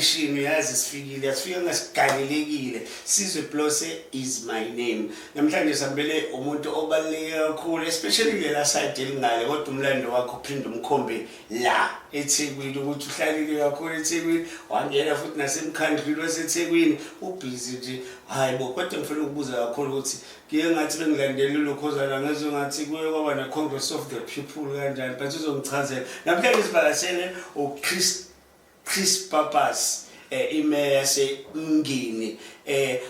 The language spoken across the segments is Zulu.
Affirmation, uyazi sifikile, asifike ngasigalelekile. Sizwe Blose is my name. Namhlanje sambele umuntu obaluleke kakhulu, especially kulela side elingale, kodwa umlando wakhe uphinde umkhombe la eThekwini, ukuthi uhlalile kakhulu eThekwini, wangena futhi nasemkhandlwini waseThekwini, ubhizi nje. Hayi bo, kodwa ngifuna ukubuza kakhulu ukuthi ngiye ngathi bengilandela ulokhozana, ngezwe ngathi kuye kwaba ne-Congress of the People kanjani, but uzongichazela. Namhlanje sivakashele uChris, Chris Pappas, imeya yaseMngeni.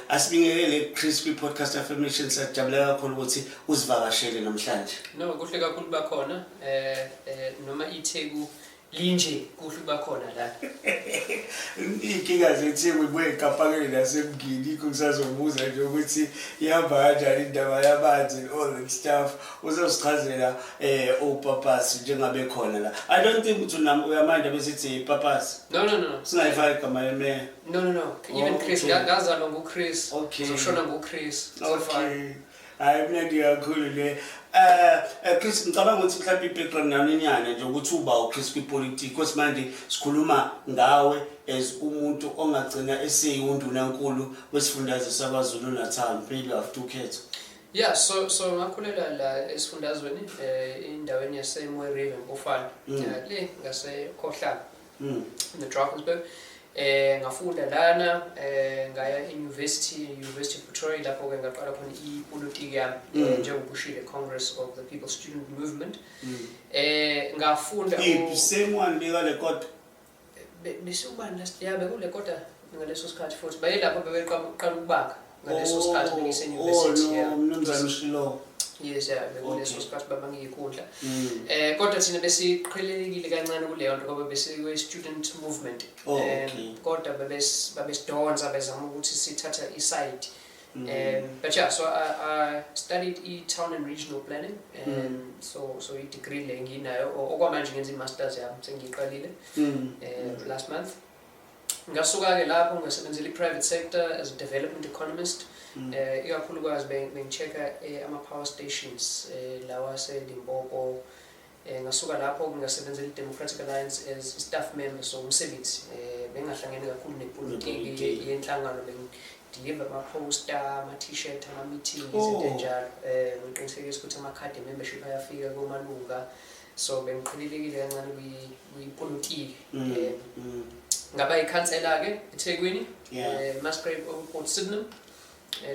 Asibingelele Chris kwi-podcast Affirmation. Siyajabula kakhulu ukuthi uzivakashele namhlanje. No, kuhle kakhulu bakhona, noma iTheku linje, kuhle bakhona la. Iy'nkinga zeTheku ibuye ikapakele naseMngeni, yikho ngisazobuza nje ukuthi ihamba kanjani indaba yamanzi and all that stuff. Uzosichazela uPappas njengabe khona la. I don't think ukuthi uyamanda besithi Pappas. No. Singayifaki igama lemeya. No, even Chris. Ngazalwa nguChris. Ngizoshona nguChris. So fine. Okay, hayi, mnandi kakhulu le. Chris, ngicabanga ukuthi mhlawumbe i-background yami inyana nje ukuthi uba uChris kwipolitiki, because manje sikhuluma ngawe as umuntu ongagcina eseyundunankulu wesifundazwe saKwaZulu Natal maybe after ukhetho. Yeah, so ngakhulela la esifundazweni, endaweni yase Mooi River, Mpofana. Le ngase Khohlanga. In the Drakensberg. Ngafunda lana, ngaya e-university, University of Pretoria, lapho ke ngaqala khona ipolitiki yami, njengoba ushilo, Congress of the People Student Movement. Ngafunda Iphi, same one bekale kodwa? Besubani last year bekule, kodwa ngaleso sikhathi futhi baye lapho bebeqala ukubanga ngaleso sikhathi bengise university. Oh, no, mnumzane uShilo. Yes, yeah, bekuleso sikhathi baba ngiyikhundla. Kodwa thina besiqhelelekile kancane kuleyo nto ngoba besiwe student movement. Kodwa babesidonsa, bezama ukuthi sithatha i-side. But yeah, so I studied e-town and regional planning. So i-degree le nginayo, okwamanje ngenza i-masters yami, sengiyiqalile last month. Ngasuka-ke lapho ngasebenzela i-private sector as a development economist. Ikakhulukazi bengi-check-a ama-power stations lawa aseLimpopo. Ngasuka lapho ngasebenzela i-Democratic Alliance as staff member, so umsebenzi bengahlangene kakhulu nepolitiki Nepolitiki. yenhlangano, bengi-deliver ama-poster, ama-t-shirt, ama-meeting, izinto enjalo. Ngiqinisekisa ukuthi amakhadi e-membership ayafika komalunga, so bengiqhelelekile kancane kwipolitiki. Ngaba yikhansela-ke eThekwini, Musgrave, Port Sydenham,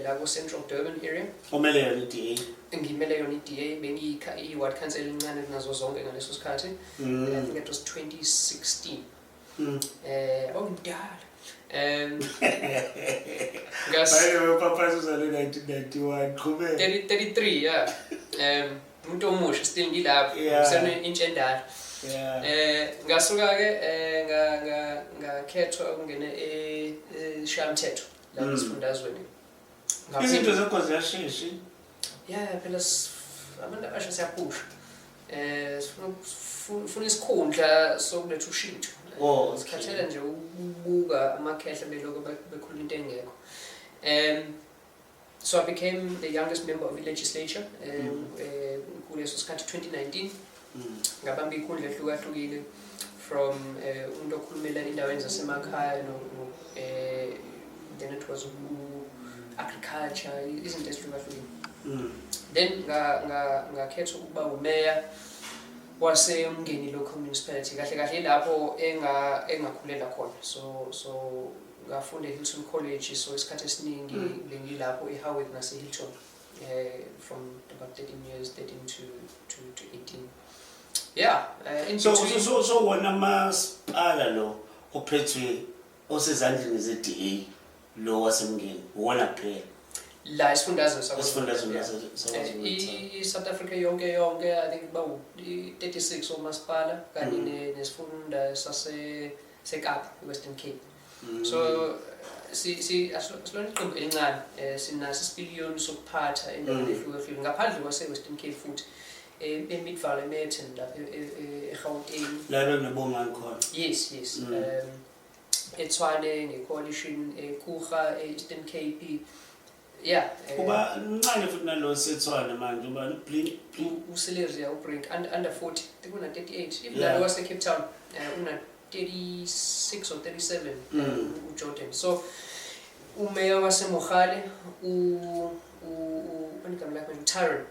la ku-Central Durban area. Omele yona i-DA. Ngimele yona i-DA, bengiyi-ward council encane kunazo zonke ngaleso sikhathi. I think it was 2016. Oh, ngimdala. By the way, Papa uzalwe 1991. Qhubeka. 30, 33, yeah. Umuntu omusha still ngilapho. Ngisene intsha endala. Ngasuka ke nga nga ngakhethwa ukungena eShayamthetho la esifundazweni. Izinto zakho ziyashesha. Yeah, phela abantu abasha siyaphusha. Sifuna isikhundla sokuletha ushintsho. Sikhathele nje ukubuka amakhehla beloko bekhuluma into engekho. So I became the youngest member of the legislature kuleso sikhathi 2019. Ngabamba ikhundla ehlukahlukile, from umuntu okhulumela endaweni zasemakhaya, no, then it was agriculture, izinto ezihlukahlukile. Then ngakhethwa ukuba umeya waseMngeni Local Municipality, kahle kahle ilapho engakhulela khona. So ngafunda eHilton College, so isikhathi esiningi bengilapho eHowick nase-Hilton, from about 13 years, 13 to 18, yeah, in between. So wona masipala lo ophethwe osezandleni ze-DA lo waseMngeni wona kuphela? La esifundazweni. Esifundazweni. Yeah. saKwaZulu-Natal. I-South Africa yonke yonke, I think bawu-36 omasipala kanye nesifunda sase seKapa, i-Western Cape. So si asilona iqembu elincane, sinaso isipiliyoni sokuphatha endaweni ehlukahlukene ngaphandle kwase-Western Cape, futhi eMidvaal, eMerton, lapha eGauteng. La bekunebongani khona. Yes. eTshwane nge-coalition, eKurha, e-Eastern Cape, yeah. Uba mncane futhi nalo sethwane manje, uba Blink. uSeleria uBrink under 40, I think una 38, even nalo wase Cape Town una 36 or 37 uJordan. So umeya waseMogale, onigama lakhe manje, uTyron,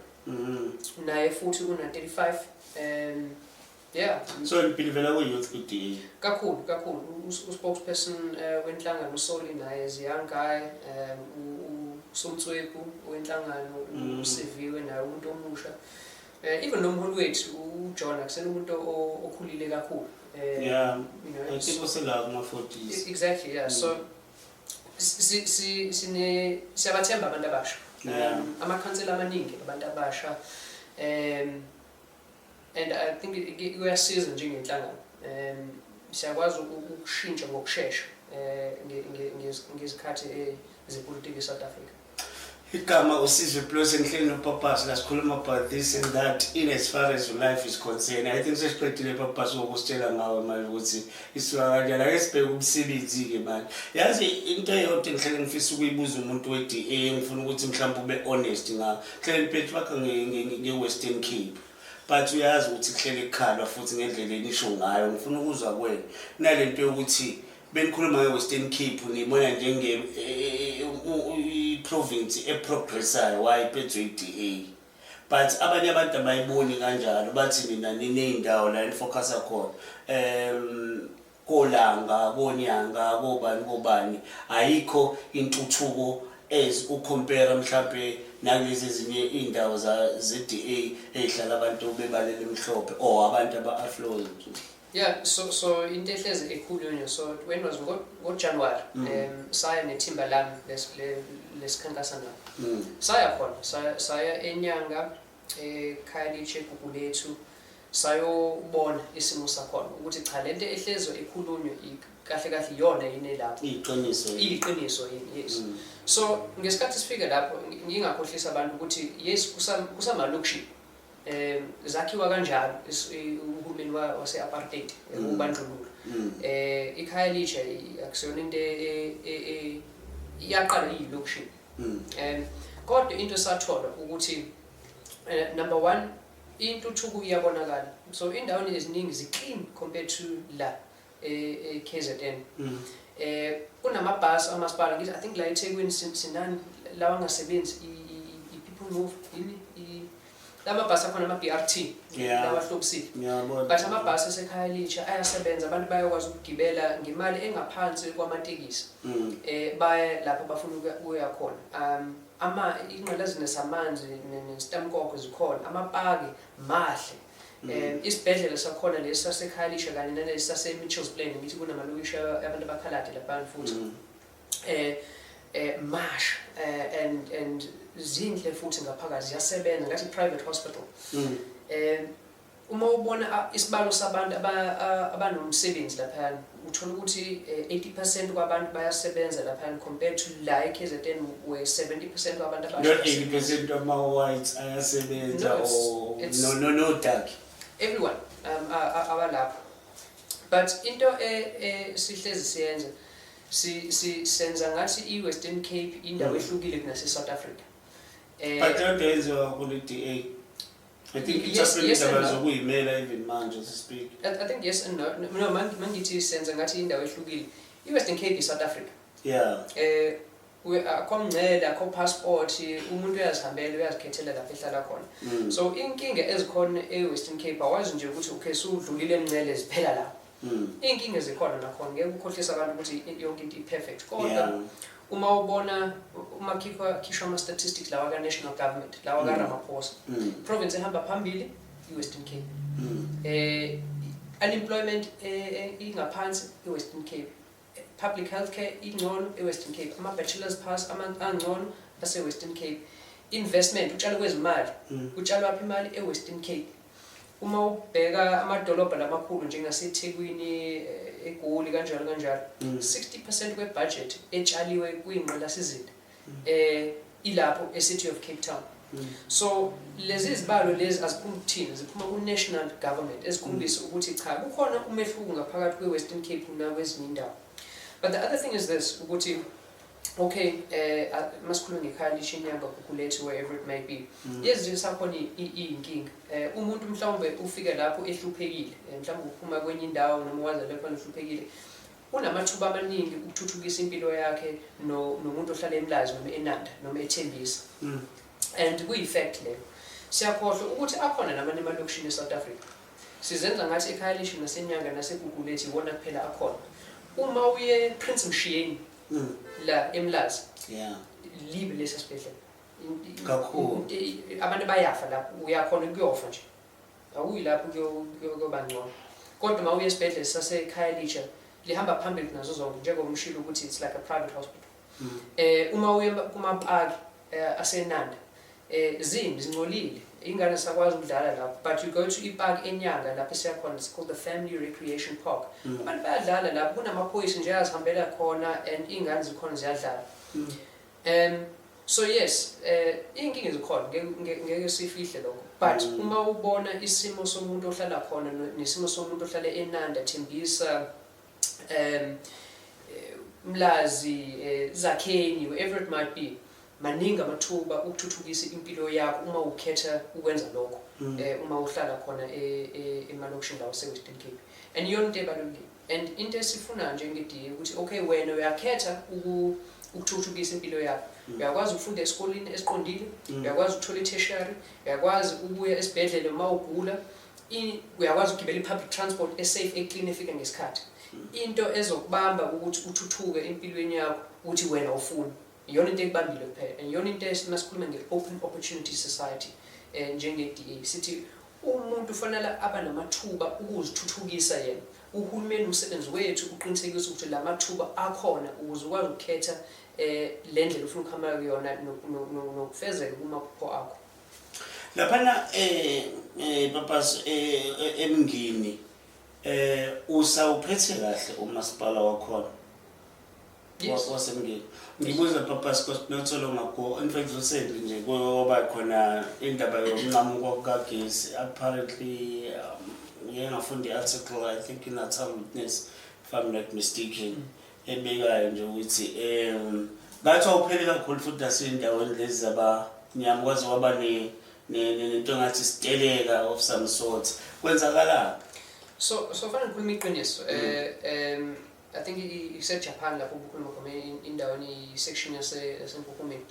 naye futhi una 35. Yeah. So nibelieva ku-youth ku-DA? Kakhulu, kakhulu. U-spokesperson wenhlangano uSoli naye is a young guy. USomtswepu wenhlangano, uSiviwe, naye umuntu omusha. Even nomholi wethu uJohn akusena umuntu okhulile kakhulu. I think usela kuma-40s. Exactly, yeah. So si sine siyabathemba abantu abasha. Amakhansela amaningi abantu abasha. And I think kuyasiza njengenhlangano. Siyakwazi ukushintsha ngokushesha ngezikhathi zepolitiki eSouth Africa. Igama uSizwe Blose, ngihleli noPappas la, sikhuluma about this and that in as far as your life is concerned. I think sesiqedile, Papas, ngokusitshela ngawe manje ukuthi isuka kanjani. Ake sibheke umsebenzi-ke manje. Yazi, into eyodwa engihlele ngifisa ukuyibuza umuntu we-DA, ngifuna ukuthi mhlawumbe ube honest ngayo, hlele niphethe nge-Western Cape, but uyazi ukuthi kuhlele kukhalwa futhi ngendlela enisho ngayo. Ngifuna ukuzwa kuwena nale nto yokuthi benikhuluma nge-Western Cape, niyibona njenge i-province eprogressayo, why iphethwe i-DA, but abanye abantu abayiboni kanjalo, bathi nina niney'ndawo la enifocusa khona, kolanga, konyanga, kobani, kobani, ayikho intuthuko as ucompare mhlambe nalezi ezinye iy'ndawo ze-DA ey'hlala abantu bebalele emhlophe or abantu aba-affluent. Yeah, so into ehlezi ekhulunywa, so when was ngo-January, saya nethimba lami lesikhankasa nabo. Saya khona, saya eNyanga, eKhayelitsha, eGugulethu, sayobona isimo sakhona ukuthi cha, lento ehlezi ekhulunywa kahle kahle iyona yini elapho. Iyiqiniso yini? Iyiqiniso yini, yes. So ngesikhathi sifika lapho, ngingakhohlisa abantu ukuthi yes, kusamalokishi, zakhiwa kanjalo uhulumeni wase-apartheid, ubandlululo. IKhayelitsha akusiyona into iyaqala iyilokishi. Kodwa into esathola ukuthi number one, intuthuko iyabonakala. So indaweni eziningi zi-clean compared to la e-KZN. Kunamabhasi amasipala, ngithi I think la eThekwini sinani lawa angasebenzi, i-People Move yini, lamabhasi akhona, ama-BRT lawa ahlobisile. Ngiyabona. But amabhasi aseKhayelitsha ayasebenza, abantu bayakwazi ukugibela ngemali engaphansi kwamatekisi, baye lapho bafuna ukuya khona. Ama ingqalasizinda samanzi nestamkoko zikhona, amapaki mahle. Isibhedlela sakhona lesi saseKhayelitsha kanye nalesi sase-Mitchells Plain, ngithi kunamalokishi abantu abakhaladi laphana futhi, mash and zinhle futhi ngaphakathi, ziyasebenza ngathi private hospital. Uma ubona isibalo sabantu abanomsebenzi laphayana, uthola ukuthi 80% kwabantu bayasebenza laphayana compared to la e-KZN where 70% kwabantu abasha Not 80% of my whites ayasebenza? No, or no, dark? Everyone abalapho. But into sihlezi siyenza, si si senza ngathi i-Western Cape indawo ehlukile kunase South Africa. But leyo nto yenziwa kakhulu i-DA, I think. Yes, It's yes and indaba no. zokuyimela even manje as speak. I think yes and no. No, mangithi senza ngathi indawo ehlukile, i-Western Cape i-South Africa. Akho mncele, akho passport, umuntu uyazihambela, uyazikhethela lapho ehlala khona. So inkinga ezikhona e-Western Cape, awazi nje ukuthi okay, sudlulile emncele, ziphela lapho. Iy'nkinga zikhona nakhona, ngeke ukhohlise abantu ukuthi yonke into i-perfect, kodwa uma ubona uma khishwa ama-statistics lawa ka-national government, lawa ka-Ramaphosa, province ehamba phambili i-Western Cape. Unemployment ingaphansi i-Western Cape, public healthcare ingcono e-Western Cape, ama-bachelors pass angcono ase-Western Cape, investment, utshalwa kwezimali, kutshalwa phi imali? E-Western Cape. Uma ubheka amadolobha lamakhulu njengaseThekwini, eGoli, kanjalo kanjalo, 60% kwebudget etshaliwe kwingqalasizinda ilapho e-City of Cape Town. So lezi zibalo lezi aziphumi kuthina, ziphuma ku-national government, ezikhombisa ukuthi cha, kukhona umehluko ngaphakathi kwe-Western Cape nakwezinye indawo. But the other thing is this, ukuthi Okay, masikhulume ngeKhayelitsha, iNyanga, Gugulethu, wherever it may be. Yes, nje sakhona iy'nkinga. Umuntu mhlawumbe ufike lapho ehluphekile, mhlawumbe uphuma kwenye indawo noma wazalwa khona ehluphekile, unamathuba amaningi ukuthuthukisa impilo yakhe nomuntu ohlala eMlazi noma eNanda noma eThembisa. And kuyi-fact leyo. Siyakhohlwa ukuthi akhona namanye amalokishini e-South Africa. Sizenza ngathi eKhayelitsha naseNyanga naseGugulethu iwona kuphela akhona. Uma uye Prince Mshiyeni la eMlazi, libi lesa sibhedlela. Kakhulu. Abantu bayafa lapho, uyakhona ukuyofa nje, awuyi lapho kuyoba ngcono. Kodwa uma uye esibhedlela saseKhayelitsha, lihamba phambili nazo zonke, njengoba umshilo ukuthi it's like a private hospital. Uma uye kumapaki aseNanda, zimbi, zingcolile, ingane sakwazi ukudlala lapho. But you go to ipark eNyanga lapho esiyakhona, it's called the Family Recreation Park. Abantu bayadlala lapho, kunamaphoyisa nje azihambela khona and iy'ngane zikhona ziyadlala. So yes, iy'nkinga zikhona, ngeke sifihle lokho. But uma ubona isimo somuntu ohlala khona nesimo somuntu ohlala eNanda, Thembisa, Mlazi, Zakheni, wherever it might be, maningi amathuba ukuthuthukisa impilo yakho uma ukhetha ukwenza lokho. Uma uhlala khona emalokishini lawo ase-Western Cape. And iyona into ebalulekile. And into esifuna njenge-DA ukuthi okay, wena uyakhetha ukuthuthukisa impilo yakho. Uyakwazi ukufunda esikoleni esiqondile, uyakwazi ukuthola i-tertiary, uyakwazi ukuya esibhedlela uma ugula, uyakwazi ukugibela i-public transport e-safe, e-clean, efika ngesikhathi. Into ezokubamba ukuthi uthuthuke empilweni yakho ukuthi wena ufuna. Iyona into ekubambile kuphela. And iyona into masikhuluma nge-open opportunity society, njenge-DA sithi umuntu ufanele abe namathuba ukuzithuthukisa yena. Uhulumeni, umsebenzi wethu uqinisekisa ukuthi la mathuba akhona ukuze ukwazi ukukhetha le ndlela ufuna ukuhamba kuyona nokufezeka kumaphupho akho. Laphana papas eMngeni, usawuphethe kahle umasipala wakhona? Yes. WaseMngeni. Ngibuza papas because not so long ago, in fact recently nje, kwaba khona indaba yokunqamuka kukagesi. Apparently ngike ngafunda i-article, I think in Natal Witness if I'm not mistaken, ebekayo nje ukuthi ngathi awupheli kakhulu futhi nasey'ndaweni lezi zabanyama, kwaze kwaba nento engathi siteleka of some sort. Kwenzakalani? So fanele ngikhuluma iqiniso. I think ise-Japan lapho ubukhuluma khona, indaweni, i-section yaseMpuphumeni.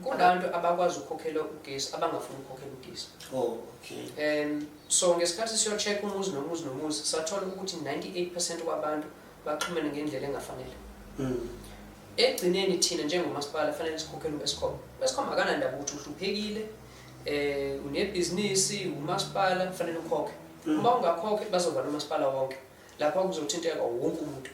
Kunabantu abakwazi ukukhokhela ugesi abangafuni ukukhokhela ugesi. Oh, okay. So ngesikhathi siyo-check umuzi nomuzi nomuzi, sathola ukuthi 98% kwabantu baxhumene ngendlela engafanele. Egcineni thina njengomasipala fanele sikhokhele u-Eskom. U-Eskom akanandaba ukuthi uhluphekile, unebhizinisi, umasipala fanele ukhokhe. Uma ungakhokhi bazovala umasipala wonke. Lapho kuzothinteka wonke umuntu.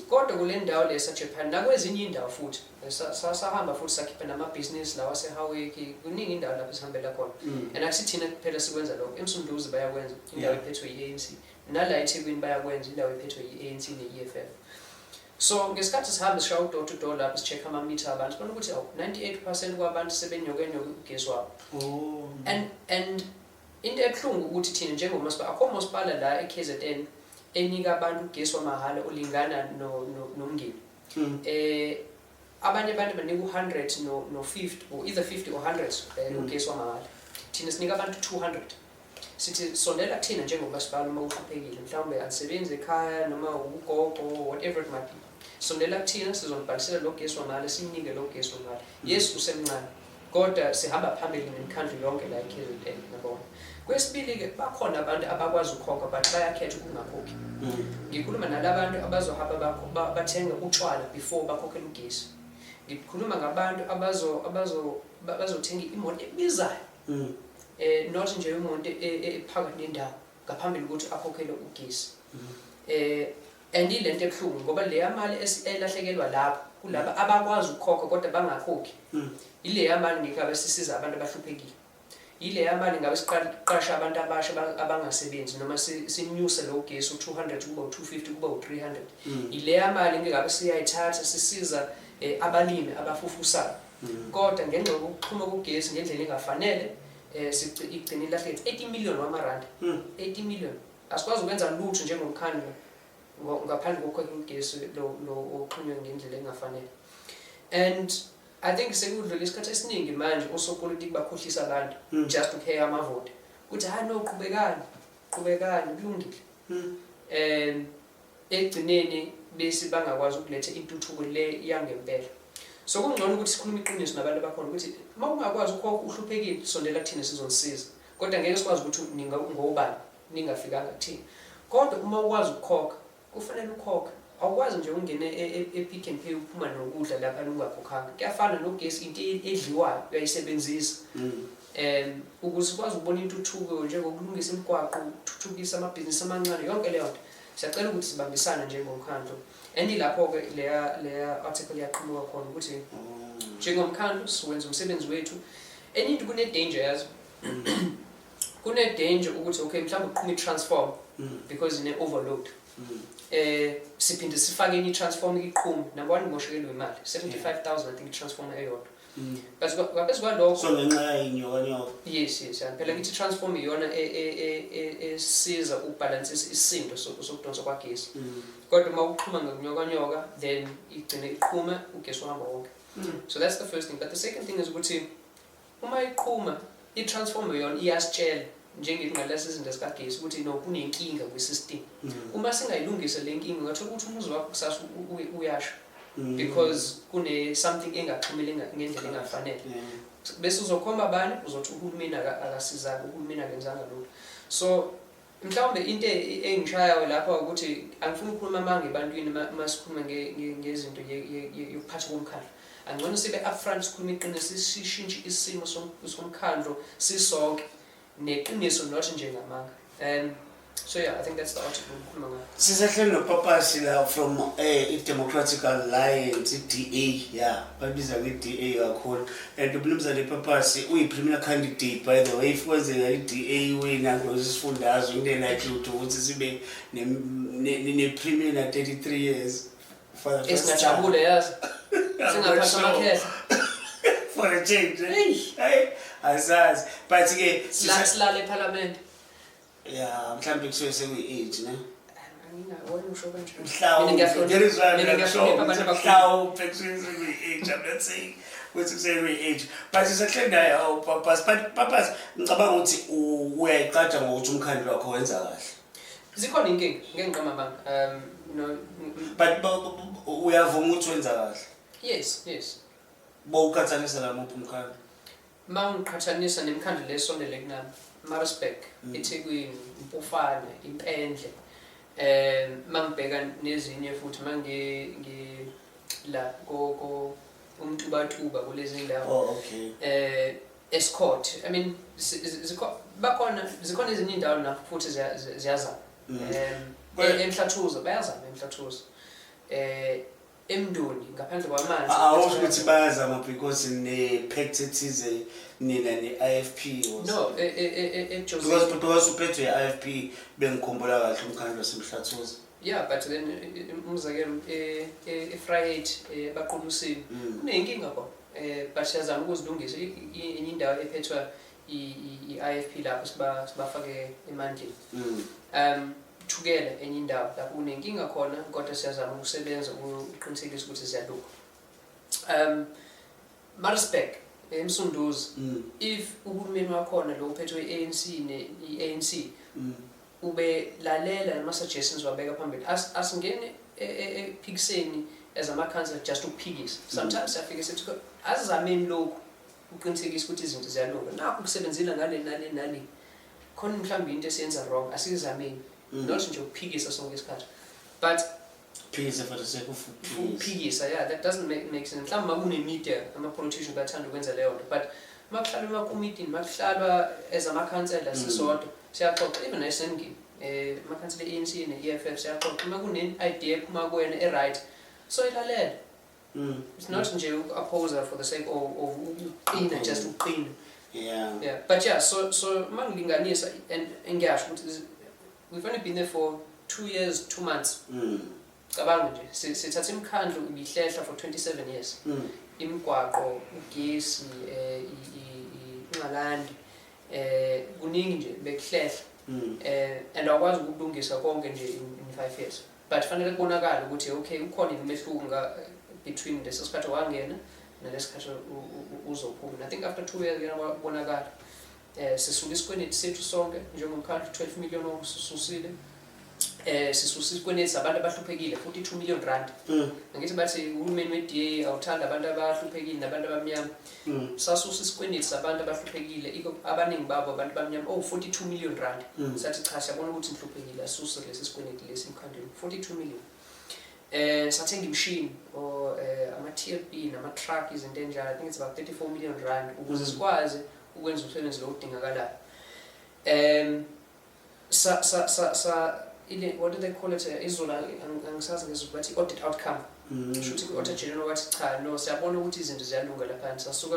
Kodwa kule ndawo le yaseJapan nakwezinye indawo futhi sahamba futhi sakhipha namabhizinisi lawa aseHowick, kuningi indawo lapho esihambela khona. And akusithina kuphela sikwenza lokho, eMsunduzi bayakwenza, indawo ephethwe yi-ANC. Nala eThekwini bayakwenza, indawo ephethwe yi-ANC ne-EFF. So ngesikhathi sihambe sishaya u-door to door lapho si-check amamitha abantu, sibona ukuthi awu, 98% kwabantu sebenyokenyoke ugesi wabo. And into ebuhlungu ukuthi thina njengomasipala, akho masipala la e-KZN enika abantu ugesi wamahhala olingana noMngeni. Abanye abantu banika u-100 no 50 or either 50 or 100 ugesi wamahhala. Thina sinika abantu 200. Sithi sondela kuthina njengomasipala uma uhluphekile, mhlawumbe anisebenzi ekhaya noma ugogo, whatever it might be. Sondela kuthina, sizonibhalisela lo gesi wamahhala, simnike lo gesi wamahhala. Yes, usemncane, kodwa sihamba phambili nemikhandlu yonke la e-KZN, yabona. Kwesibili-ke, bakhona abantu abakwazi ukukhokha but bayakhetha ukungakhokhi. Ngikhuluma nalabantu abazohamba bathenge utshwala before bakhokhele ugesi. Ngikhuluma ngabantu abazothenga imoto ebizayo. Not nje imoto ephakathi nendawo ngaphambili ukuthi akhokhele ugesi. And ilento ebuhlungu ngoba leya mali elahlekelwa lapho kulaba abakwazi ukukhokha kodwa bangakhokhi. Ileya mali ngeke sisiza abantu abahluphekile. Ileya mali ngabe siqasha abantu abasha abangasebenzi noma sinyuse lo gesi u-200 kuba u-250 kuba u-300. Ileya mali ngeke siyayithatha sisiza abalimi abafufusayo. Kodwa ngenxa yokuxhuma kugesi ngendlela engafanele, igcina ilahleke 80 million wamarandi. 80 million. Asikwazi ukwenza lutho njengomkhandlu. Ngaphandle kokukhokha ugesi lo oxhunywe ngendlela engafanele. And I think sekudlule isikhathi esiningi manje osopolitiki bakhohlisa abantu just ukuheya amavoti, ukuthi hayi no, qhubekani, qhubekani, kulungile. Ekugcineni bese bangakwazi ukuletha intuthuko le yangempela. So kungcono ukuthi sikhulume iqiniso nabantu abakhona ukuthi uma ungakwazi ukukhokha, uhluphekile, sondela kuthina, sizonisiza, kodwa ngeke sikwazi ukuthi ngobani ningafikanga kuthina. Kodwa uma ukwazi ukukhokha, kufanele ukhokhe. Awukwazi nje ungene e-Pick n Pay, uphuma nokudla lapha ungakhokhanga. Kuyafana nogesi, into edliwayo uyayisebenzisa. Ukuze ukwazi ukubona intuthuko njengokulungisa imigwaqo, ukuthuthukisa amabhizinisi amancane, yonke leyo nto, siyacela ukuthi sibambisane njengomkhandlu. And ilapho-ke leya article yaqhamuka khona ukuthi njengomkhandlu siwenza umsebenzi wethu. Enye into, kune-danger, yazi, kune-danger ukuthi okay, mhlawumbe uqhuma i-transformer because ine-overload, siphinde sifake enye i-transformer, iqhume. Number one, ngimoshekelwe imali, 75,000 I think i-transformer eyodwa. But ngaphezu kwalokho, So ngenxa yayinyokanyoko? Yes, ya. Phela ngithi i-transformer iyona esiza ukubhalansisa isisindo sokudonsa kwagesi, kodwa uma uxhuma ngokunyokanyoka, then igcine iqhuma, ugesi uhamba wonke. So that's the first thing. But the second thing is ukuthi uma iqhuma i-transformer, yona iyasitshela njengengqalasizinda zikagesi ukuthi no, kunenkinga kwi-system. Uma singayilungisa le nkinga, ungathola ukuthi umuzi wakho kusasa uyasha because kune something engaxhumile ngendlela engafanele. Bese uzokhomba bani? Uzothi uhulumeni akasizanga, uhulumeni akenzanga lutho. So mhlawumbe into engishayayo lapha ukuthi angifuni ukukhuluma amanga ebantwini. Uma sikhuluma ngezinto yokuphatha komkhandlu, angcono sibe upfront, sikhulume iqiniso, sishintshe isimo somkhandlu sisonke neqiniso, not njengamanga. So yeah, I think that's the article ngikhuluma ngayo. Sisehleli noPapasi la from i-Democratic Alliance, i-DA, yeah, babiza nge-DA kakhulu. And umnumzane Papasi uyi-premier candidate, by the way. If kwenzeka i-DA wina kulesi sifundazwe, kune-likelihood ukuthi sibe ne-premier na 33 years for the first time. Esingajabule, yazi, singaphatha amakhehla. For a change, eh? Hey. Hey, asazi, but ke Silale ephalamende. Ya, mhlawumbe kusuke sekuyi-age, ne? Angingaboni usho kanjalo. Mhlawumbe. Mina ngiyahlonipha. That is why Mina mina ngisho ngiyahlonipha abantu ukuthi abakhulu. mhlawumbe kusuke sekuyi-age. I'm not saying ukuthi sekuyi-age, but sisehleli naye uPapas. But Papas, ngicabanga ukuthi uyayiqaja ngokuthi umkhandlu wakho wenza kahle. Zikhona inkinga, ngeke ngiqamba amanga. No. But uyavuma ukuthi wenza kahle? Yes. Bowuqhathanisa namuphi umkhandlu? Uma ngiqhathanisa nemikhandlu lesondele kunami, Maritzburg, eThekwini, Mpofana, Impendle, mangibheka nezinye futhi, mangi ngi la ko uMtubatuba, kulezi ndawo, Oh, okay. Estcourt, I mean, bakhona, zikhona ezinye indawo na futhi ziyazama. EMhlathuze bayazama, eMhlathuze, eMndoni, ngaphandle kwamanzi. Awusho ukuthi bayazama because ne-pact ethize nina ne-IFP? No, eJozi. Because uphethwe i-IFP, bengikhumbula kahle, umkhandlu waseMhlathuze. Yeah, but then umzekelo eVryheid, baqulusini, kuneyinkinga khona, but siyazama ukuzilungisa. Enye indawo ephethwa i-IFP lapho sibafake emandleni. Thukela, enye indawo lapho kunenkinga khona, kodwa siyazama ukusebenza ukuqinisekisa ukuthi ziyalunga. Maritzburg, eMsunduzi, if uhulumeni wakhona lo uphethwe i-ANC ne i-ANC ube lalela nama-suggestions wabeka phambili. Asingene ekuphikiseni as amakhansela just ukuphikisa. Sometimes siyafike sithi asizameni lokhu uqinisekisa ukuthi izinto ziyalunga, nakho kusebenzile ngale nale nale, khona mhlawumbe into esiyenza wrong, asizameni, not nje ukuphikisa sonke isikhathi, but Phikisa for the sake of ukuphikisa. Ukuphikisa, yeah, that doesn't make sense. Mhlawumbe uma kune-media, ama-politicians bayathanda ukwenza leyo nto, but uma kuhlalwa emakomitini, uma kuhlalwa as amakhansela sisodwa, siyaxoxa, even esendlini, amakhansela e-ANC ne-EFF siyaxoxa. Uma kune-idea ephuma kuwena e-right, so ilalela. It's not nje uku-oppose for the sake of ukuqina, just ukuqina. Yeah, but yeah, so uma ngilinganisa, and ngiyasho ukuthi we've only been there for 2 years 2 months. Cabanga nje, sithatha imikhandlu ibihlehla for 27 years, imigwaqo, ugesi, inqalandi, kuningi nje bekuhlehla, and awukwazi ukulungisa konke nje in 5 years. But fanele kubonakale ukuthi okay, ukhona yini umehluko between leso sikhathi wangena nalesikhathi uzophuma. And I think after 2 years kuyabonakala. Sisuka isikweletu sethu sonke njengomkhandlu, 12 million osisusile. Sisusa isikweletu sabantu abahluphekile, R42 million. Angithi bathi uhulumeni we-DA awuthanda abantu abahluphekile nabantu abamnyama. Sasusa isikweletu sabantu abahluphekile, abaningi babo abantu abamnyama, oh, R42 million. Sathi cha, siyabona ukuthi nihluphekile, asuse lesi sikweletu lesi emkhandlwini, 42 million. Sathenga imishini or ama-TLB nama-truck, izinto enjalo, I think it's about R34 million ukuze sikwazi ukwenza umsebenzi lo odingakalayo. Sa sa sa sa ile, what do they call it, izolo angisazi ngezulu, bathi audit outcome. Shuthi ku-auditor general wathi cha, no, siyabona ukuthi izinto ziyalunga laphana. Sasuka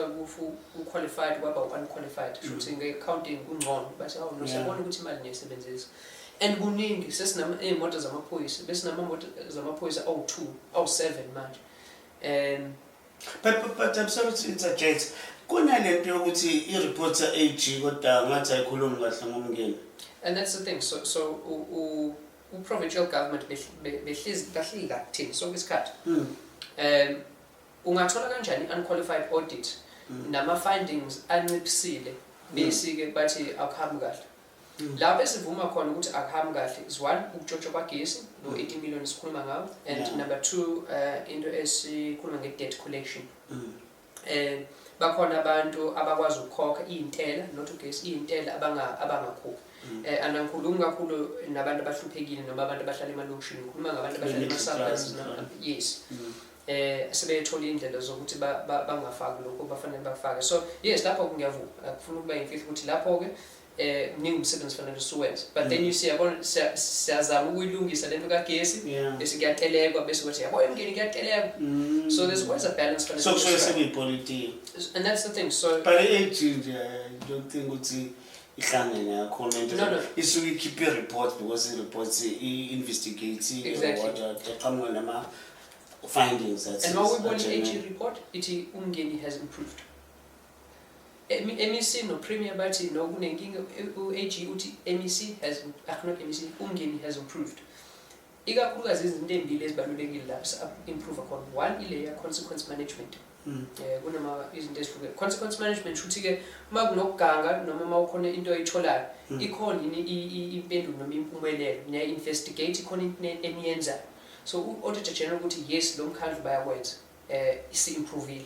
ku-qualified kwaba u-unqualified, shuthi nge-accounting kungcono. Bathi awu no, siyabona ukuthi imali niyayisebenzisa. And kuningi, sesinama iy'moto zamaphoyisa, besinamamoto zamaphoyisa awu-2, awu-7 manje. But I'm sorry to interject. Kunalento yokuthi i-report AG kodwa ngathi ayikhulumi kahle ngoMngeni. And that's the thing. So u-provincial government behlezi bahleli kakuthini sonke isikhathi. Ungathola kanjani i-unqualified audit nama-findings anciphisile, bese-ke bathi akuhambi kahle? Lapho esivuma khona ukuthi akuhambi kahle is one, ukutshontshwa kwagesi lo 80 million esikhuluma ngawo, and number two, into esikhuluma nge-debt collection. Bakhona abantu abakwazi ukukhokha iy'ntela, not ugesi, iy'ntela abangakhokhi. And angikhulumi kakhulu nabantu abahluphekile noma abantu abahlala emalokishini, ngikhuluma ngabantu abahlala Middle class, ema-suburbs. Yes. Sebethola iy'ndlela zokuthi bangafaki lokho bafanele bakufake. So yes, lapho ngiyavuma, akufuna ukuba imfihlo ukuthi lapho-ke mningi umsebenzi fanele siwenze, but then you see, yabona, siyazama ukuyilungisa lento kagesi, bese kuyatelekwa, bese kuthi yabo eMngeni kuyatelekwa. So there's always a balance fanele So kusuke sibe. Sekuyipolitiki. And that's the thing, so But i-AG nje, I don't think ukuthi ihlangene kakhulu lento. No. Isuke ikhiphe i-report because i-report i-investigate eqhamuka nama findings that And is uma uyibona i-AG genuine. report, ithi uMngeni has improved. MEC no-Premier bathi no, kunenkinga. U-AG uthi MEC has, ah, not MEC, uMngeni has improved. Ikakhulukazi izinto ey'mbili ezibalulekile lapho improve khona, one ileya consequence management. Kunama izinto ezihlukene consequence management, shuthi-ke uma kunokuganga noma uma ukhona into oyitholayo, ikhona yini impendulo noma impumelelo, niya-investigate, ikhona into eniyenzayo. So u-auditor general ukuthi yes, lo mkhandlu bayakwenza, isi-improvile.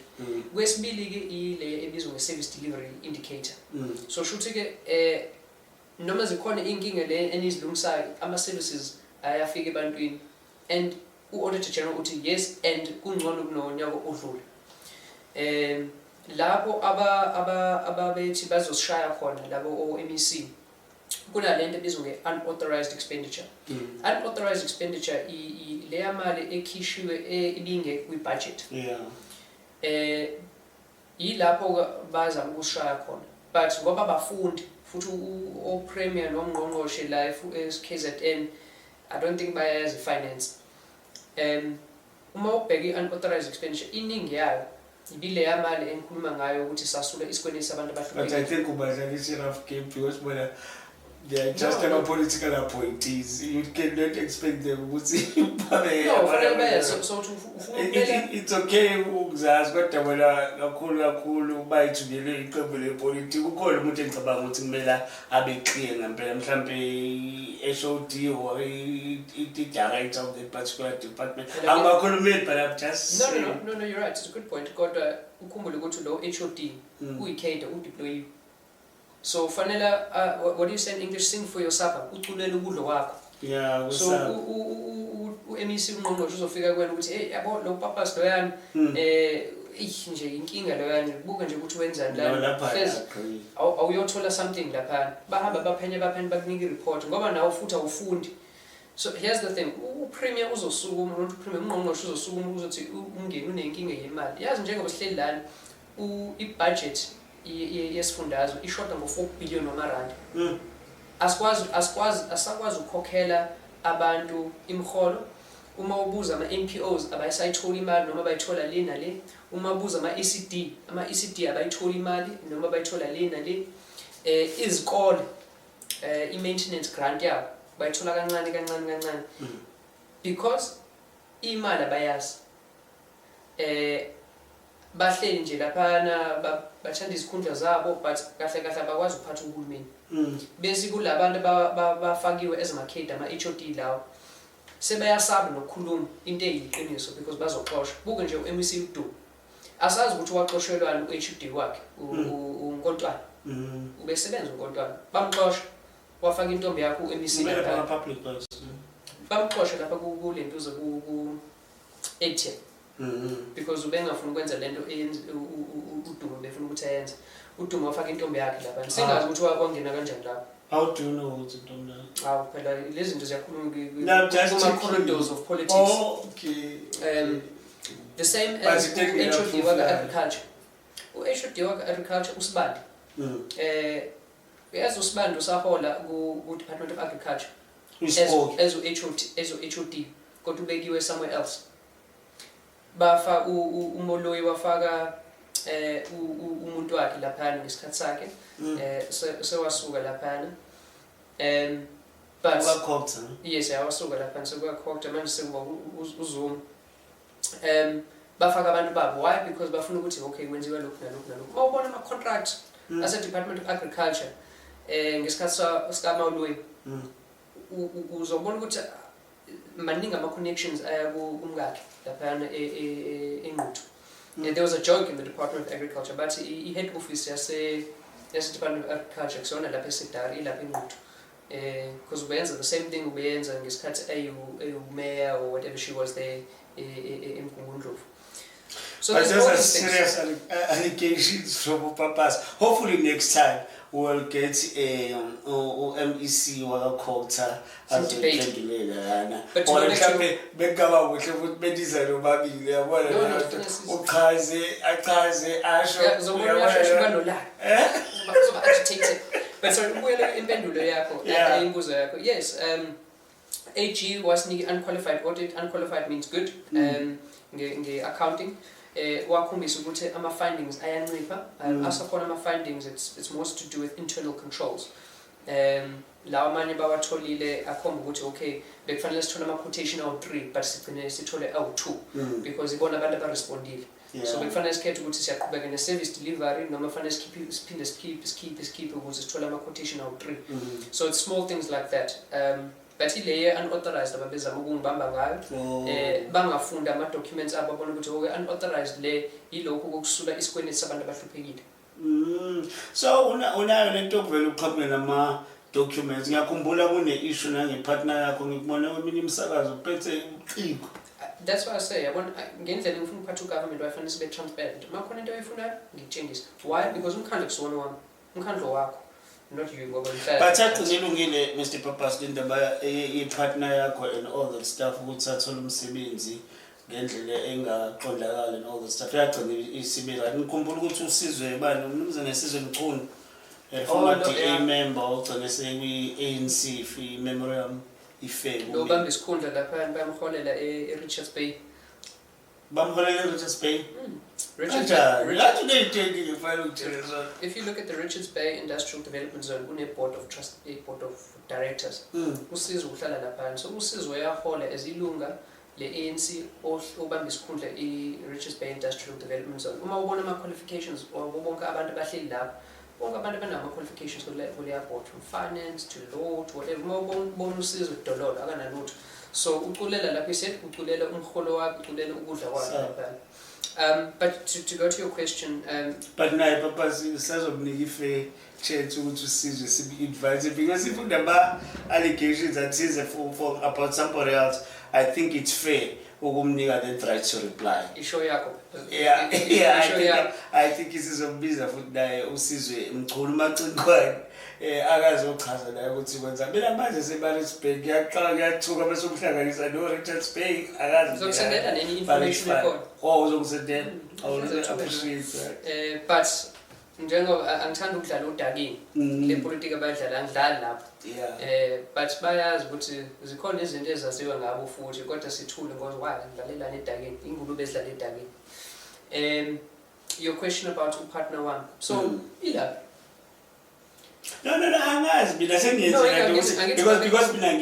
Kwesibili-ke ile ebizwa nge-service delivery indicator. So shuthi-ke noma zikhona iy'nkinga le enizilungisayo, ama-services ayafika ebantwini, and u-auditor general uthi yes, and kungcono kunonyaka odlule. Lapho ababethi bazosishaya khona labo o-MEC, kunalento ebizwa nge-unauthorized expenditure. Unauthorized expenditure leya mali ekhishiwe ibingekho kwi-budget. Yilapho bazama ukushaya khona, but ngoba bafundi futhi o-premier nomngqongqoshe la e-KZN, I don't think bayayazi finance. Uma ubheka i-unauthorized expenditure, iningi yayo ibileya mali engikhuluma ngayo ukuthi sasula isikweletu sabantu But I abahluphekile. Think ubadlalisa i-rough game because bona they are just No, no. ama-political appointees. You cannot expect them ukuthi babe No, fanele bayazi. So uthi ufuna ukumela It's okay ukuzazi, kodwa bona kakhulu kakhulu bayithunyelwe iqembu lepolitiki. Ukhona umuntu engicabanga ukuthi kumele abe clear ngempela, mhlampe i-HOD or i-director of that particular department. Angakhulumeli, but I'm just No, no, saying. No, you're right, it's a good point, kodwa ukhumbule ukuthi lo HOD uyi-cadre, udeployiwe, so fanele, what do you say in English, sing for your supper, uculele ukudla kwakho. So u-MEC, ungqongqoshe uzofika kuwena ukuthi hey, yabo lo papas loyana, ih, nje inkinga loyana, buka nje ukuthi wenzani No, lana. lapha I Hlezi agree. Awuyothola something laphana, bahamba baphenya baphenya, bakunika i-report ngoba nawe futhi awufundi. So here's the thing, upremier uzosukuma, not upremier, ungqongqoshe uzosukuma uzothi uMngeni unenkinga yemali. Yazi njengoba sihleli lana, i-budget yesifundazwe ishoda ngo-4 billion wamarandi. Asikwazi asakwazi ukukhokhela abantu imiholo. Uma ubuza ama-NPOs, abayisayithola imali noma bayithola le nale. Uma ubuza ama-ECD, ama-ECD abayithola imali noma bayithola le nale. Izikole, i-maintenance grant yabo bayithola kancane kancane kancane. Because imali abayazi, bahleli nje laphana, bathanda izikhundla zabo, but kahle kahle abakwazi ukuphatha uhulumeni. Bese kulabantu bafakiwe ezama-cadre, ama-HOD lawo, sebayasaba nokukhuluma into eyiqiniso because bazoxoshwa. Buke nje u-MEC uDuma, asazi ukuthi waxoshelwani u-HOD wakhe, uNkontwana. Ubesebenza uNkontwana, bamxosha, wafaka intombi yakho u-MEC Kumele lapha. Public works. Bamxosha lapha kulentuza ku-ATM because ubengafuni ukwenza lento uDuma befuna ukuthi ayenze. UDuma wafaka intombi yakhe lapha, singazi ukuthi wangena kanjani lapho. How do you know ukuthi intombi yakhe? Hawu, phela lezi zinto ziyakhuluma No, I'm just kuma checking. corridors of politics. Oh, okay. The same But as it didn't get u-HOD approved, waka yeah. agriculture, u-HOD waka agriculture uSibande. Uyazi uSibande usahola ku Department of Agriculture as Uyisipoki. as u-HOD, as u-HOD, kodwa ubekiwe somewhere else. Bafa uMoloi wafaka umuntu wakhe laphana ngesikhathi sakhe. Sewasuka laphana, but Kuka-Cogta. Yes, yawasuka laphana, sekuka-Cogta manje, sekuba uZuma. Bafaka abantu babo. Why? Because bafuna ukuthi okay, kwenziwa lokhu nalokhu nalokhu. Uma ubona ama-contract ase-Department of Agriculture ngesikhathi sikaMoloi, uzobona ukuthi maningi ama-connections aya kumkakhe laphayana eNquthu. There was a joke in the Department of Agriculture, bathi i-head office yase-Department of Agriculture kusona lapha eSedari, ilapha eNquthu, because ubeyenza the same thing ubeyenza ngesikhathi eyu-mayor or whatever she was there eMgungundlovu. So But there's those all are these things. Serious allegations from Papas. Hopefully next time we'll get u-MEC wakaCogta Some debate. azophendulela lana. But Or to go back to- mhlawumbe bekungaba kuhle ukuthi beniza nobabili, yabona, No, leyo nto. Uchaze, achaze, asho. Yeah, uzobona uyabona uyashesha leyo ukuba nolaka. Eh? Uzoba agitated. But sorry, ubuyele impendulo yakho, imibuzo yakho. Yes, AG wasinika unqualified audit. Unqualified means good. Nge-accounting. Wakhombisa ukuthi ama-findings ayancipha. Asakhona ama-findings, it's most to do with internal controls. Lawa amanye bawatholile akhomba ukuthi okay, bekufanele sithole ama-quotation awu-3, but sigcine sithole awu-2 because ibona abantu abarespondile. So bekufanele sikhethe ukuthi siyaqhubeka ne-service delivery noma fanele sikhiphe, siphinde sikhiphe, sikhiphe, sikhiphe ukuze sithole ama-quotation awu-3. So it's small things like that. But ile unauthorized ababezama ukungibamba ngayo, Oh. bangafunda ama-documents abo, babona ukuthi okay, unauthorized le yilokhu kokusula isikweletu sabantu abahluphekile. So unayo lento yokuvela uqhamuke nama documents. Ngiyakhumbula kune issue nange-partner yakho, ngikubona kweminye imisakazo uphethe uciko. That's why I say, yabona, ngendlela engifuna ukuphatha u-government, wayefanele sibe transparent. Uma khona into oyifunayo, ngikutshengise. Why? Because umkhandlu kusiwona wami, umkhandlu wakho, not you, ngoba ngihlala. But agcine ilungile, Mr Papas, le ndaba ye-partner yakho and all that stuff, ukuthi athole umsebenzi ngendlela engaqondakali and all that stuff. Yagcina isibe right. Ngikhumbula ukuthi usizwe bani, umnumzane Sizwe Mchunu, former Oh, no, DA member ogcine sekwi-ANC, i-memoriam ife. Lo bamba isikhundla lapha, bayamholela e-Richards Bay. Bamholela e-Richards Bay? Richards Kanjani? Bay. Ngathi uney'nto ngifanele ukutshela zona. If you look at the Richards Bay Industrial Development Zone, kune-board of trust, a-board of directors. Usizwe uhlala laphana. So uSizwe uyahola as ilunga le-ANC obamba isikhundla i-Richards Bay Industrial Development Zone. Uma ubona ama-qualifications wabo bonke abantu abahleli lapho, bonke abantu abanama-qualifications kuleya board, from finance to law to whatever, uma ubona uSizwe dololo, akanalutho. So uculela lapho, iset uculela umholo wakhe, uculela ukudla kwakhe laphana. But to go to your question, But naye Papa sisazomnika i-fair chance ukuthi usizwe sibe-invite, because if unama-allegations athize for about somebody else, I think it's fair ukumnika that right to reply. Ishow yakho. Yeah, I Ishow think yakho. I think isizombiza futhi naye uSizwe Mchunu uMacingwane, akazochaza naye ukuthi kwenza. Mina manje seMaritzburg ngiyaqala ngiyathuka bese ukuhlanganisa no Richards Bay, akazi. Ngizokusendela nenye But it's information fine. ekhona. Oh, uzokusendela. I will really Ngizothumela. appreciate that. But njengoba angithanda ukudlala udakini, le politika bayadlala, angidlali lapho. But bayazi ukuthi zikhona izinto ezaziwa ngabo futhi, kodwa sithule ngoba why ngidlalelana edakini, ingulube ezidlala edakini. Your question about upartner wami. So ila No, angazi mina sengiyenze No, lento ukuthi because mina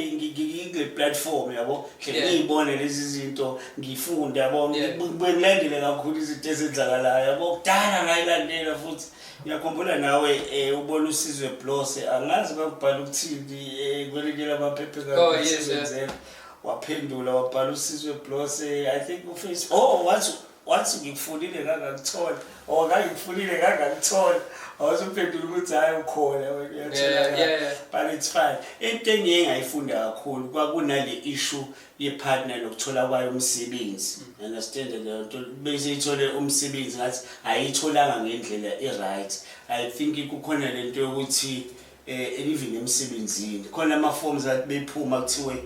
Sikule platform, yabo, hle ngiyibone lezi zinto, ngifunde, yabo. Ngilandele kakhulu izinto ezenzakalayo, yabo. Kudala ngayilandela futhi ngiyakhumbula nawe ubona uSizwe Blose, angazi bakubhala ukuthini kwelinye lamaphepha. Oh, yes, yeah. Waphendula wabhala uSizwe Blose, I think uFacebook. Oh, wathi ngikufunile ngangakuthola, or ngangikufunile ngangakuthola, awusuphendula ukuthi hhayi, ukhona. But it's fine. Into engiye ngayifunda kakhulu kwakunale issue ye-partner nokuthola kwayo umsebenzi, understand? Leyo nto bese ithole umsebenzi, ngathi ayitholanga ngendlela e-right. I think kukhona lento yokuthi even emsebenzini khona ama-forms athi bephuma kuthiwe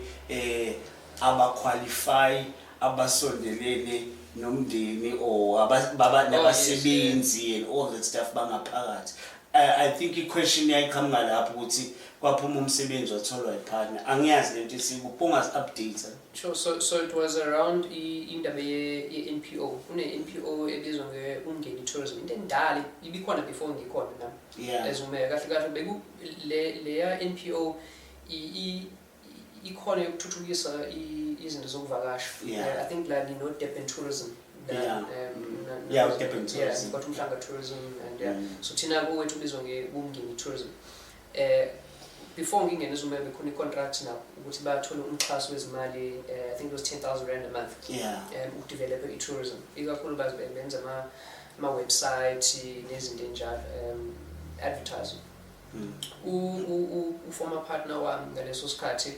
abaqualify abasondelene nomndeni or nabasebenzi and all that stuff bangaphakathi. I think i-question yayiqhamuka lapho ukuthi kwaphuma umsebenzi watholwa i-partner. Angiyazi lento esikuphi, ungazi-update. Sure, so it was around indaba ye-NPO. Kune-NPO ebizwa nge-Umngeni Tourism. Into endala ibikhona before ngikhona nami. As umeya, kahle kahle beku le leya NPO ikhona yokuthuthukisa izinto zokuvakasha. I think la no Durban Tourism. Yeah, Durban Tourism. Yeah, got Umhlanga Tourism and yeah. So thina kowethu ubizwa nge-Umngeni Tourism. Before ngingene ezumeya bekhona i-contract nabo ukuthi bathole umxhaso wezimali, I think it was R10,000 a month, ukudevelop i-tourism, ikakhulukazi benza ama-website nezinto enjalo, advertising. U-former partner wami ngaleso sikhathi,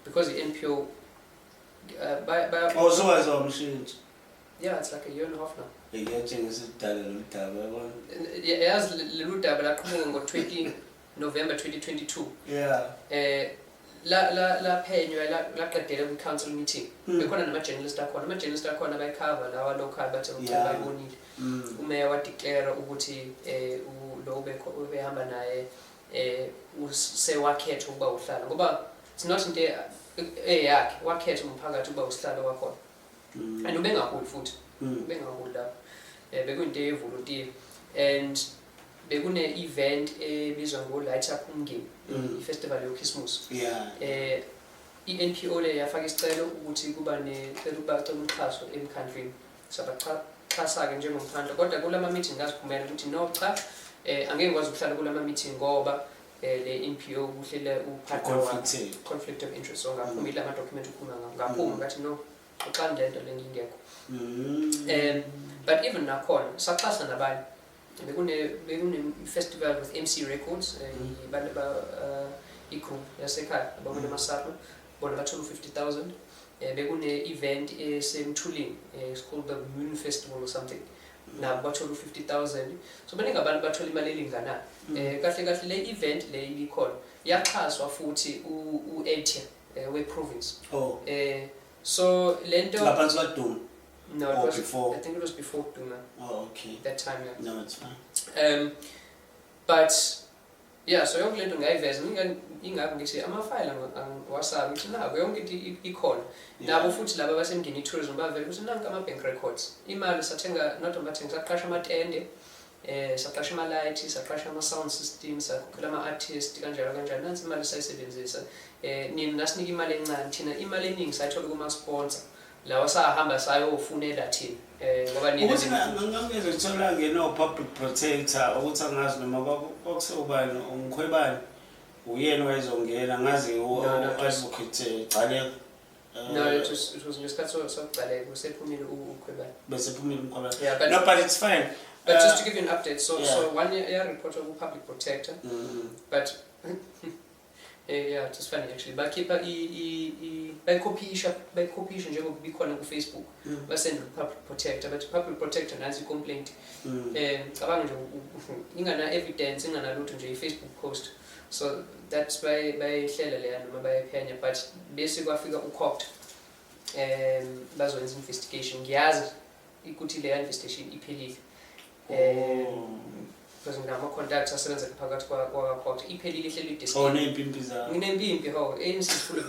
because i-NPO Oh, so wamshintsha. Yeah, it's like a year and a half now. Ngiyatshengisa ukudala lolu daba, yabona. Yazi lolu daba laqhamuka ngo-20 November 2022. La phenywa laqedela kwi-council meeting. Bekhona nama-journalist akhona, ama-journalist akhona bayikhava lawa local, bathi bayibonile. Umeya wadeclare ukuthi lo ubehamba naye usewakhethwa ukuba uhlala, ngoba it's not into eyakhe, wakhethwa umphakathi ukuba usihlalo wakhona. And ubengaholi futhi. Ubengaholi lapho, bekuyinto evolunteer and bekune-event ebizwa ngo-Light Up Umngeni, i-festival yokhisimusi. I-NPO le yafaka isicelo ukuthi kuba necela ukuba cela umxhaso emkhandlwini. Sabaxhasa-ke njengomkhandlu, kodwa kulama meeting ngaziphumela ukuthi no, cha, angeke ngikwazi ukuhlala kulama meeting ngoba le NPO kuhlele upartner wami. Conflicted. Conflict of interest. So ngaphumile ama-document ukhuluma ngawo, ngaphuma, ngathi no, xoxani le nto le ngingekho. But even nakhona saxhasa nabanye, bekune festival with MC Records, abantu ba i-group yasekhaya abamele amasapho bona bathola u-50,000. Bekune event esemthulini, it's called the Moon Festival or something, nabo bathola u-50,000. So baningi abantu bathola imali elinganayo. Kahle kahle le event le ibikhona yaxhaswa futhi u-Etia we-province. So lento Ngaphansi kwaDuma? No, it Or was before? I think it was before Duma. Oh, okay. That time, yeah. No, it's fine. But yeah, so yonke lento ngayiveza. Ingakho ngithi amafayela angiwasabi, ngithi nako yonke into ikhona. Nabo futhi laba baseMngeni Tourism bavela ukuthi nanka ama-bank records, imali sathenga, not amathenga, saqasha amatende, saqasha ama-light, saqasha ama-sound system, sakhokhela ama-artist, kanjalo kanjalo. Nansi imali sayisebenzisa. Nina nasinika imali encane, thina imali eningi sayithola kuma-sponsor lawa sahamba sayofunela thina, ngoba nina Ukuthi ngangizothola ngeno-public protector, ukuthi angazi noma kwakusewubani, uMkhwebane uyena wayezongena, ngazi. No, Advocate Gcaleka. No, it was ngesikhathi sokuGcaleka, usephumile uMkhwebane. Bese phumile uMkhwebane. Yeah, but No, but it's fine. But just to give you an update, so so one year report ku-public protector, but yeah, it was funny actually. Bakhipha i bayikhophisha njengoba ibikhona ku-Facebook. Basenda ku-public protector, but public protector nansi i-complaint. Cabanga nje ingana evidence, inganalutho nje, i-Facebook post. So that's why bayihlela leya noma bayiphenya, but bese kwafika uCogt bazoyenza investigation. Ngiyazi ukuthi leya investigation iphelile. Because nginama-contacts asebenza phakathi kwaka-COGTA, iphelile, ihleli Oh, ideskini. Ney'mpimpi zakho. Nginempimpi ho, ANC is full of,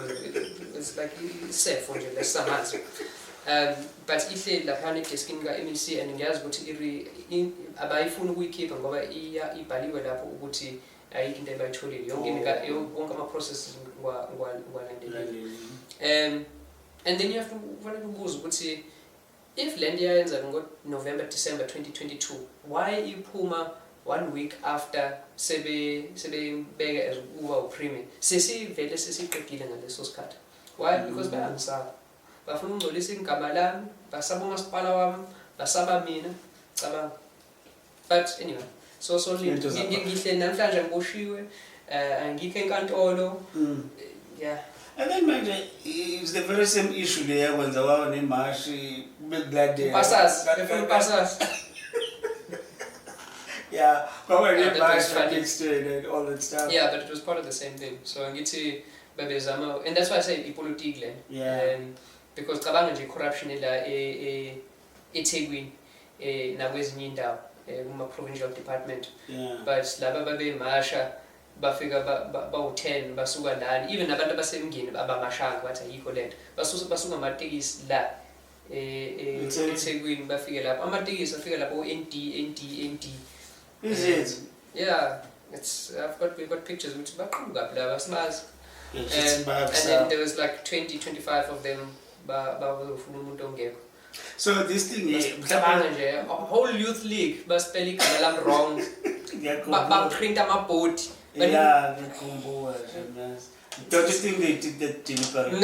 it's like isefo nje lesamanzi. But ihleli laphana edeskini ka-MEC and ngiyazi ukuthi abayifuni ukuyikhipha ngoba ibhaliwe lapho ukuthi Ayikho into ebayitholile, yonke wonke ama-processes ngiwalandelile. And then you have to, kufanele ubuze ukuthi if le nto iyayenzeka ngo-November, December 2022, why iphuma one week after sebebeka as ukuba upremier, sesivele sesiqedile ngaleso sikhathi? Why? Because bayangisaba, bafuna ukungcolisa igama lami, basaba umasipala wami, basaba mina, cabanga. But anyway, so Into ngihle namhlanje, ngiboshiwe, angikho enkantolo. Yeah. And then manje it's the very same issue le yakwenza kwaba nemashi bekulandela. Upasasi, befuna upasasi. Yeah, kwaba Yeah, that was nemashi funny. against and all that stuff. Yeah, but it was part of the same thing. So ngithi babezama, and that's why I say ipolitiki le. Because cabanga nje, corruption la eThekwini, nakwezinye indawo, kuma provincial department. But laba babemasha bafika bawu-10, basuka lana, even nabantu abasemngeni abamashanga, bathi ayikho lento. Basuka amatekisi la eThekwini. eThekwini, bafike lapho, amatekisi afika lapho o-ND ND ND. Is it? Yeah, it's I've got we've got pictures ukuthi baqhamuka laba, sibazi. Yeah, shit, And then there was like 20 25 of them bazofuna umuntu ongekho. So this thing here, Cabanga nje, a whole youth league baspela igama lami wrong. Ngiyakhumbula. Baprint amabhodi. Yeah, ngiyakhumbula nje, yes. Don't you think they did that deliberately?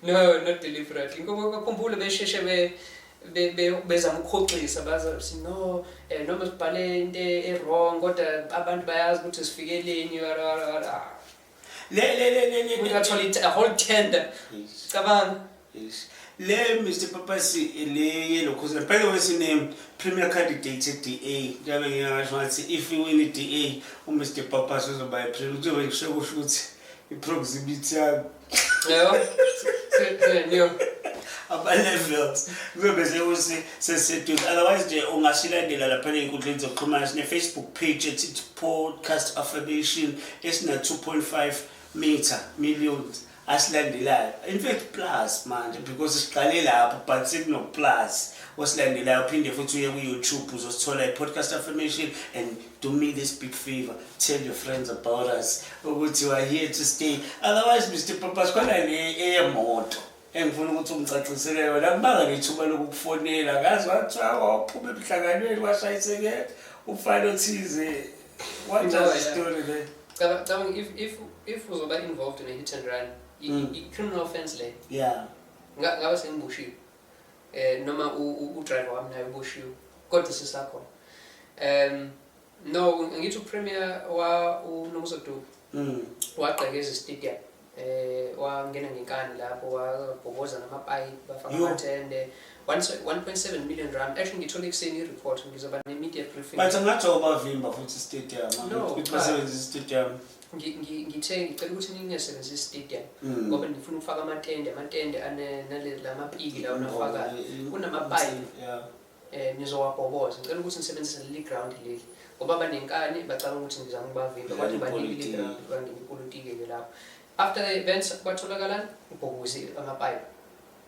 No, not deliberately, ngoba bakhumbule besheshe bezama ukuhoxisa, baza sithi no, noma sibhale into e-wrong, kodwa abantu bayazi ukuthi sifikeleni, wara, wara, wara. Ah, Le umuntu athola a whole tender. Cabanga. Yes. Le Mr Papasi, le yelokhuza, by the way, sine premier candidate e-DA, njengoba ngingasho ngathi if you win i-DA, uMr Papasi uzoba i-premier, kuzobe kusho kusho ukuthi i-proximity yami Yebo. Yo. ama-levels kuzobe sekusi sesiseduze. Otherwise nje ungasilandela lapha ey'nkundleni zokuxhumana, sine-Facebook page ethi Podcast Affirmation, esina-2.5 meter millions asilandelayo, in fact plus manje, because siqale lapho, but sekuno-plus osilandelayo. Phinde futhi uye ku-YouTube, uzosithola i-Podcast Affirmation. And do me this big favor, tell your friends about us ukuthi we are here to stay. Otherwise, Mr Papas, khona le eyemoto engifuna ukuthi ungicacisele yona, kubanga ngethuba lokukufonela, ngazi wathiwa waphuma emhlanganweni, washayiseke umfana othize. What No, does the yeah. story there? Cabanga if uzoba involved in a hit and run, i-criminal offense le. Ngabe sengiboshiwe. Noma u-driver wami naye uboshiwe. Kodwa sisakhona. No, ngithi uPremier wa uNomusa Dube wagqekeza stadium. Wangena ngenkani lapho, wabhoboza namapayipi, bafaka Yo. amathende, 1.7 million rand. Actually ngithole ekuseni i-report, ngizoba ne-media briefing. But angathi awubavimba futhi stadium No, ukuthi cha. basebenzise stadium. Ngithe ngicela ukuthi ningasebenzisi stadium ngoba ngifuna ukufaka amatende ane lamapiki lawo nafakayo, kunamapayipi, nizowabhoboza. Ngicela ukuthi nisebenzise leli ground leli, ngoba banenkani, bacabanga ukuthi ngizama ukubavimba, kwathi banike le ground, bangena ipolitiki ke lapho. After the events kwatholakalani? Ubhobozi amapayipi.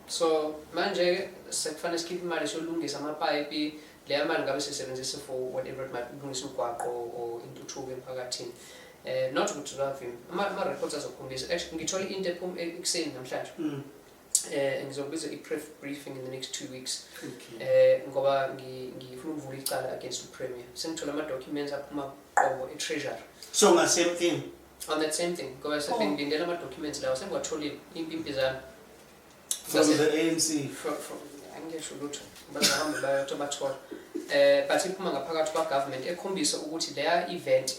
So manje-ke sekufanele sikhiphe imali siyolungisa amapayipi. Leya mali ngabe sisebenzise for whatever it might, ukulungisa umgwaqo or intuthuko emphakathini, not ukuthi bavimba. Ama-records azokhombisa. Actually ngithole into ephuma ekuseni namhlanje. Ngizokubiza i-press briefing in the next 2 weeks, ngoba ngifuna ukuvula icala against uPremier. Sengithola ama-documents aphuma qobo e-Treasury. So nga same thing? On that same thing, ngoba sengilindele ama-documents lawo, sengiwatholile iy'mpimpi zami. From the ANC? From angisho lutho, bazohambe bayothi bathola, but iphuma ngaphakathi kwa-government ekhombisa ukuthi leya event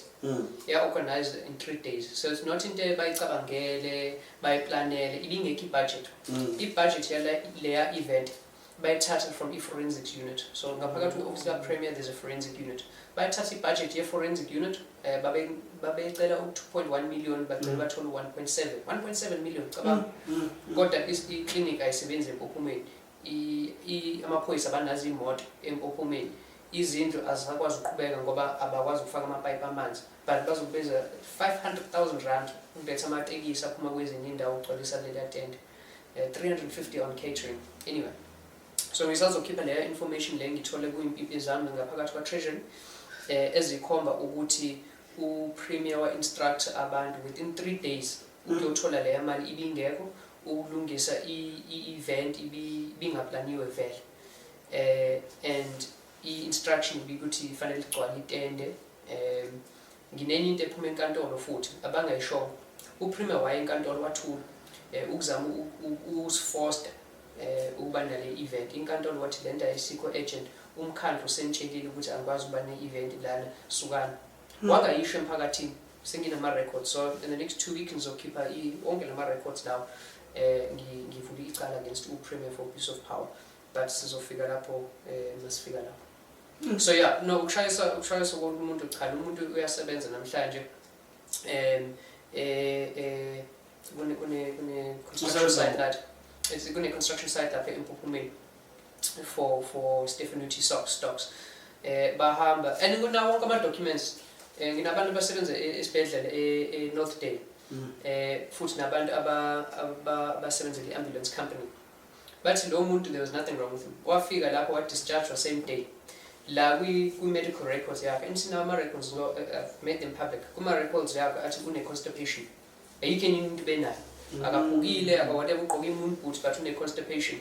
ya-organized in 3 days, so it's not into bayicabangele, bayiplanele, ibingekho i-budget. I-budget yale leya event bayithatha from i-forensics unit. So ngaphakathi kwe-office ka-premier there's a forensic unit. Bayithatha i-budget ye-forensic unit, babecela u-2.1 million, bagcina bathola u-1.7 1.7 million, cabanga. Kodwa i-clinic ayisebenzi empophomeni, amaphoyisa abanazo iy'moto empophomeni, izindlu azisakwazi ukuqhubeka ngoba abakwazi ukufaka amapayipi amanzi, but bazokubiza 500 000 rand ukuletha amatekisi aphuma kwezinye iy'ndawo ukugcwalisa leliya tende, 350 on catering. Anyway, so ngisazokhipha leyo information le ngithole kuyimpipi zami ngaphakathi kwa-Treasury, ezikhomba ukuthi U-premier wa-instruct abantu within 3 days ukuyothola leya mali ibingekho, ukulungisa i-event ibingaplaniwe vele, and i-instruction ibikuthi fanele igcwale itende. Nginenye into ephuma enkantolo futhi abangayishongo. U-premier waye enkantolo, wathula, ukuzama ukusifosta ukuba nale event. Inkantolo wathi lento ayisikho urgent, umkhandlu usentshelile ukuthi angikwazi ukuba ne-event lana, sukani. Wangayisho emphakathini. Senginama-records, so in the next 2 weeks ngizokhipha wonke lama-records lawo. Ngivule icala against u-premier for abuse of power, but sizofika lapho masifika lapho. So yeah, no, ukushayisa komuntu, cha, lo muntu uyasebenza namhlanje. um eh eh kune kune kune construction Usebenza site that it's kune construction site lapha eMpophomeni for Stefanutti Stocks. Bahamba and kunawo wonke ama documents. Nginabantu abasebenza esibhedlela e-Northdale, futhi nabantu abasebenzela i-ambulance company, bathi lo muntu, there was nothing wrong with him. Wafika lapho, wa-discharge same day. La kwi-medical records yakhe, and sinawo ama-records lo, I've made them public, kuma-records yakhe athi une-constipation. Ayikho enye into benayo, akaphukile, aka-whatever, ugqoke i-moon boot, but une-constipation.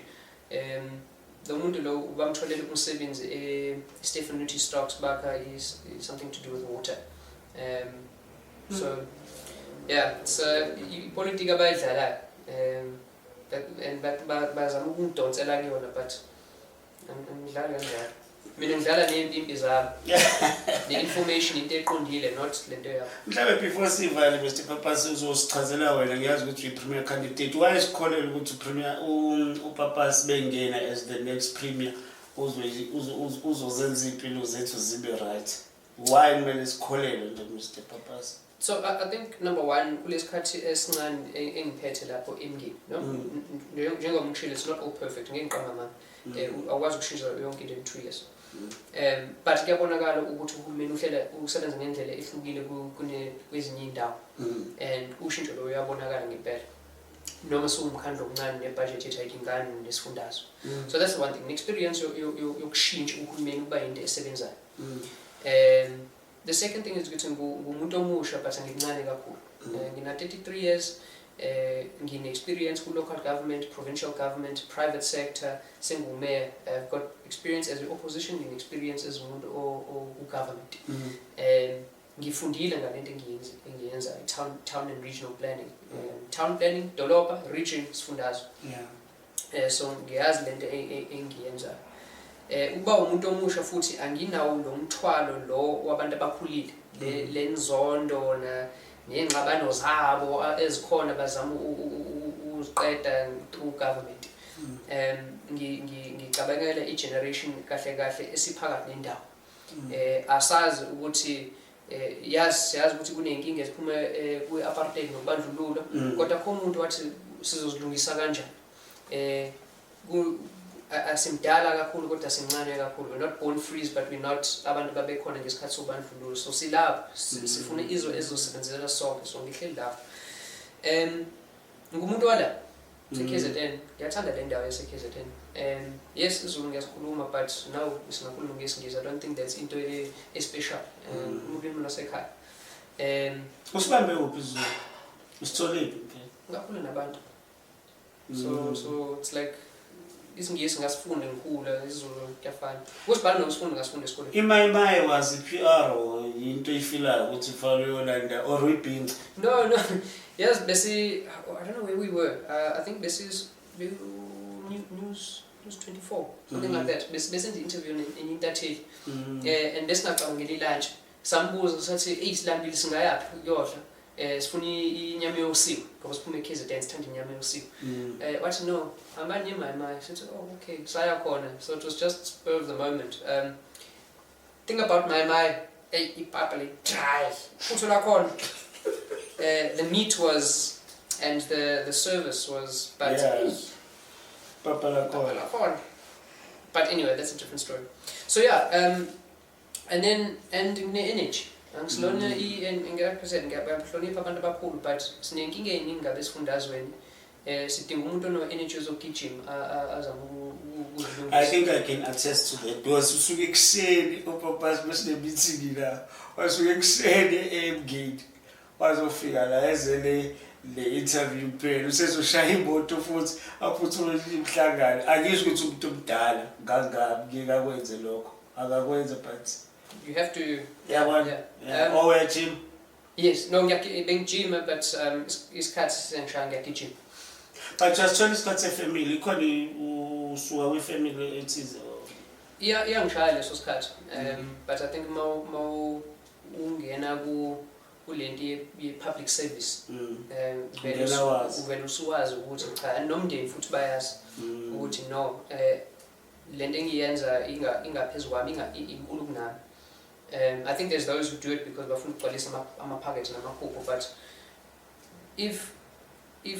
Lo muntu lo bamtholele umsebenzi e-Stefanutti Stocks, bakha is something to do with water. So yeah, so ipolitiki abayidlalayo, and bazama ukungidonsela kuyona, but angidlali kanjalo mina. Ngidlala ney'mpimpi zami ne-information, into eqondile, not lento yakho. Mhlawumbe before sivale, Mr Pappas, uzosichazela wena. Ngiyazi ukuthi uyi-premier candidate. Why sikholelwa ukuthi u-premier uPappas bengena as the next premier uzozenza iy'mpilo zethu zibe right? Why kumele sikholelwe nje, Mr Pappas? So I think number one, kulesikhathi esincane engiphethe lapho emngeni, no, njengoba ngishilo, it's not all perfect, ngeke ngiqamba amanga. Awukwazi ukushintsha yonke into in 2 years, but kuyabonakala ukuthi uhulumeni uhlela usebenza ngendlela ehlukile kwezinye iy'ndawo, and ushintsho lo uyabonakala ngempela, noma siwumkhandlu omncane nebudget yethu ayilingani nesifundazwe. So that's the one thing, ne-experience yokushintsha uhulumeni kuba yinto esebenzayo. The second thing is ukuthi ngumuntu omusha, but angimncane kakhulu. Ngina 33 years, ngine-experience ku-local government, provincial government, private sector, sengumeya. I've got experience as an opposition, ngine-experience as umuntu ku-government. Ngifundile ngalento engiyenzayo, town and regional planning, town planning, dolobha, region, sifundazwe. So ngiyazi lento engiyenzayo. Ukuba umuntu omusha futhi anginawo lo mthwalo lo wabantu abakhulile, le nzondo na ney'ngxabano zabo ezikhona bazama uziqeda through government. Ngicabangela i-generation kahle kahle esiphakathi nendawo. Asazi ukuthi yazi, siyazi ukuthi kuney'nkinga eziphuma kwi-apartheid nokubandlululo, kodwa kho umuntu wathi sizozilungisa kanjani. Asimdala kakhulu kodwa simncane kakhulu. We're not born frees, but we're not abantu babekhona ngesikhathi sobandlululo, so silapho, sifuna izwe ezizosebenzela sonke, so ngihleli lapho. Ngumuntu wala se-KZN, ngiyathanda le ndawo yase-KZN. Yes, isiZulu ngiyasikhuluma, but now singakhuluma ngesiNgisi. I don't think that's into e-special, ulimi lwasekhaya. Usibambe kuphi isiZulu? Usitholephi mfethu? Ngakhula nabantu, so so it's like isiNgisi ngasifunda ngikhula, isiZulu kuyafana, kusibhala nokusifunda ngasifunda esikoleni. Imayimayi was i-PR or into oyifilayo ukuthi fanele uyolanda or uyibhinca? No, yes, besi, I don't know where we were. I think besi News 24, something like that. Besenza interview nenye intatheli, and besingacabangeli lunch. Sambuza sathi, "Hey, silambile, singayaphi ukuyodla? Sifuna inyama yosiwe ngoba siphuma eKZN, sithanda inyama yosiwe." Wathi, "No, hambani eMayi." Sithi, "Oh, okay." Saya khona. So it was just spur of the moment. Thing about Mai Mai, hey, ipapa le dry. Futho lakhona. The meat was and the service was, but Papa lakhona. Lakhona. But anyway, that's a different story. So yeah, and then and ngine-energy. Angisilona ngiyaphesela, ngiyabahlonipha abantu abakhulu, but sinenkinga ey'ningi ngabe esifundazweni. Sidinga umuntu ono-energy ozogijima azame ukuzilungisa. I think I can attest to that because usuke ekuseni upapas besine-meeting la, wasuke ekuseni eMngeni, wazofika la ezele le interview kuphela, usezoshaya imoto futhi aphuthume imihlangano. Angisho ukuthi umuntu omdala ngangami ngeke akwenze lokho, akakwenza, but You have to. Yabona. Yeah. Yeah. Oh, uyajima? Yes, no, bengijima, but isikhathi sengishaya ngiyagijima. But uyasithola isikhathi sefamily khona? Usuka kwifamily ethize? Iyangishaya leso sikhathi, but I think ma ungena kulento ye-public service, vele Ungena wazi. Uvele usuwazi ukuthi cha, nomndeni futhi bayazi ukuthi no, lento engiyenza ingaphezu kwami, inkulu kunami. I think there's those who do it because bafuna ukugcwalisa amaphakethe namaphupho, but if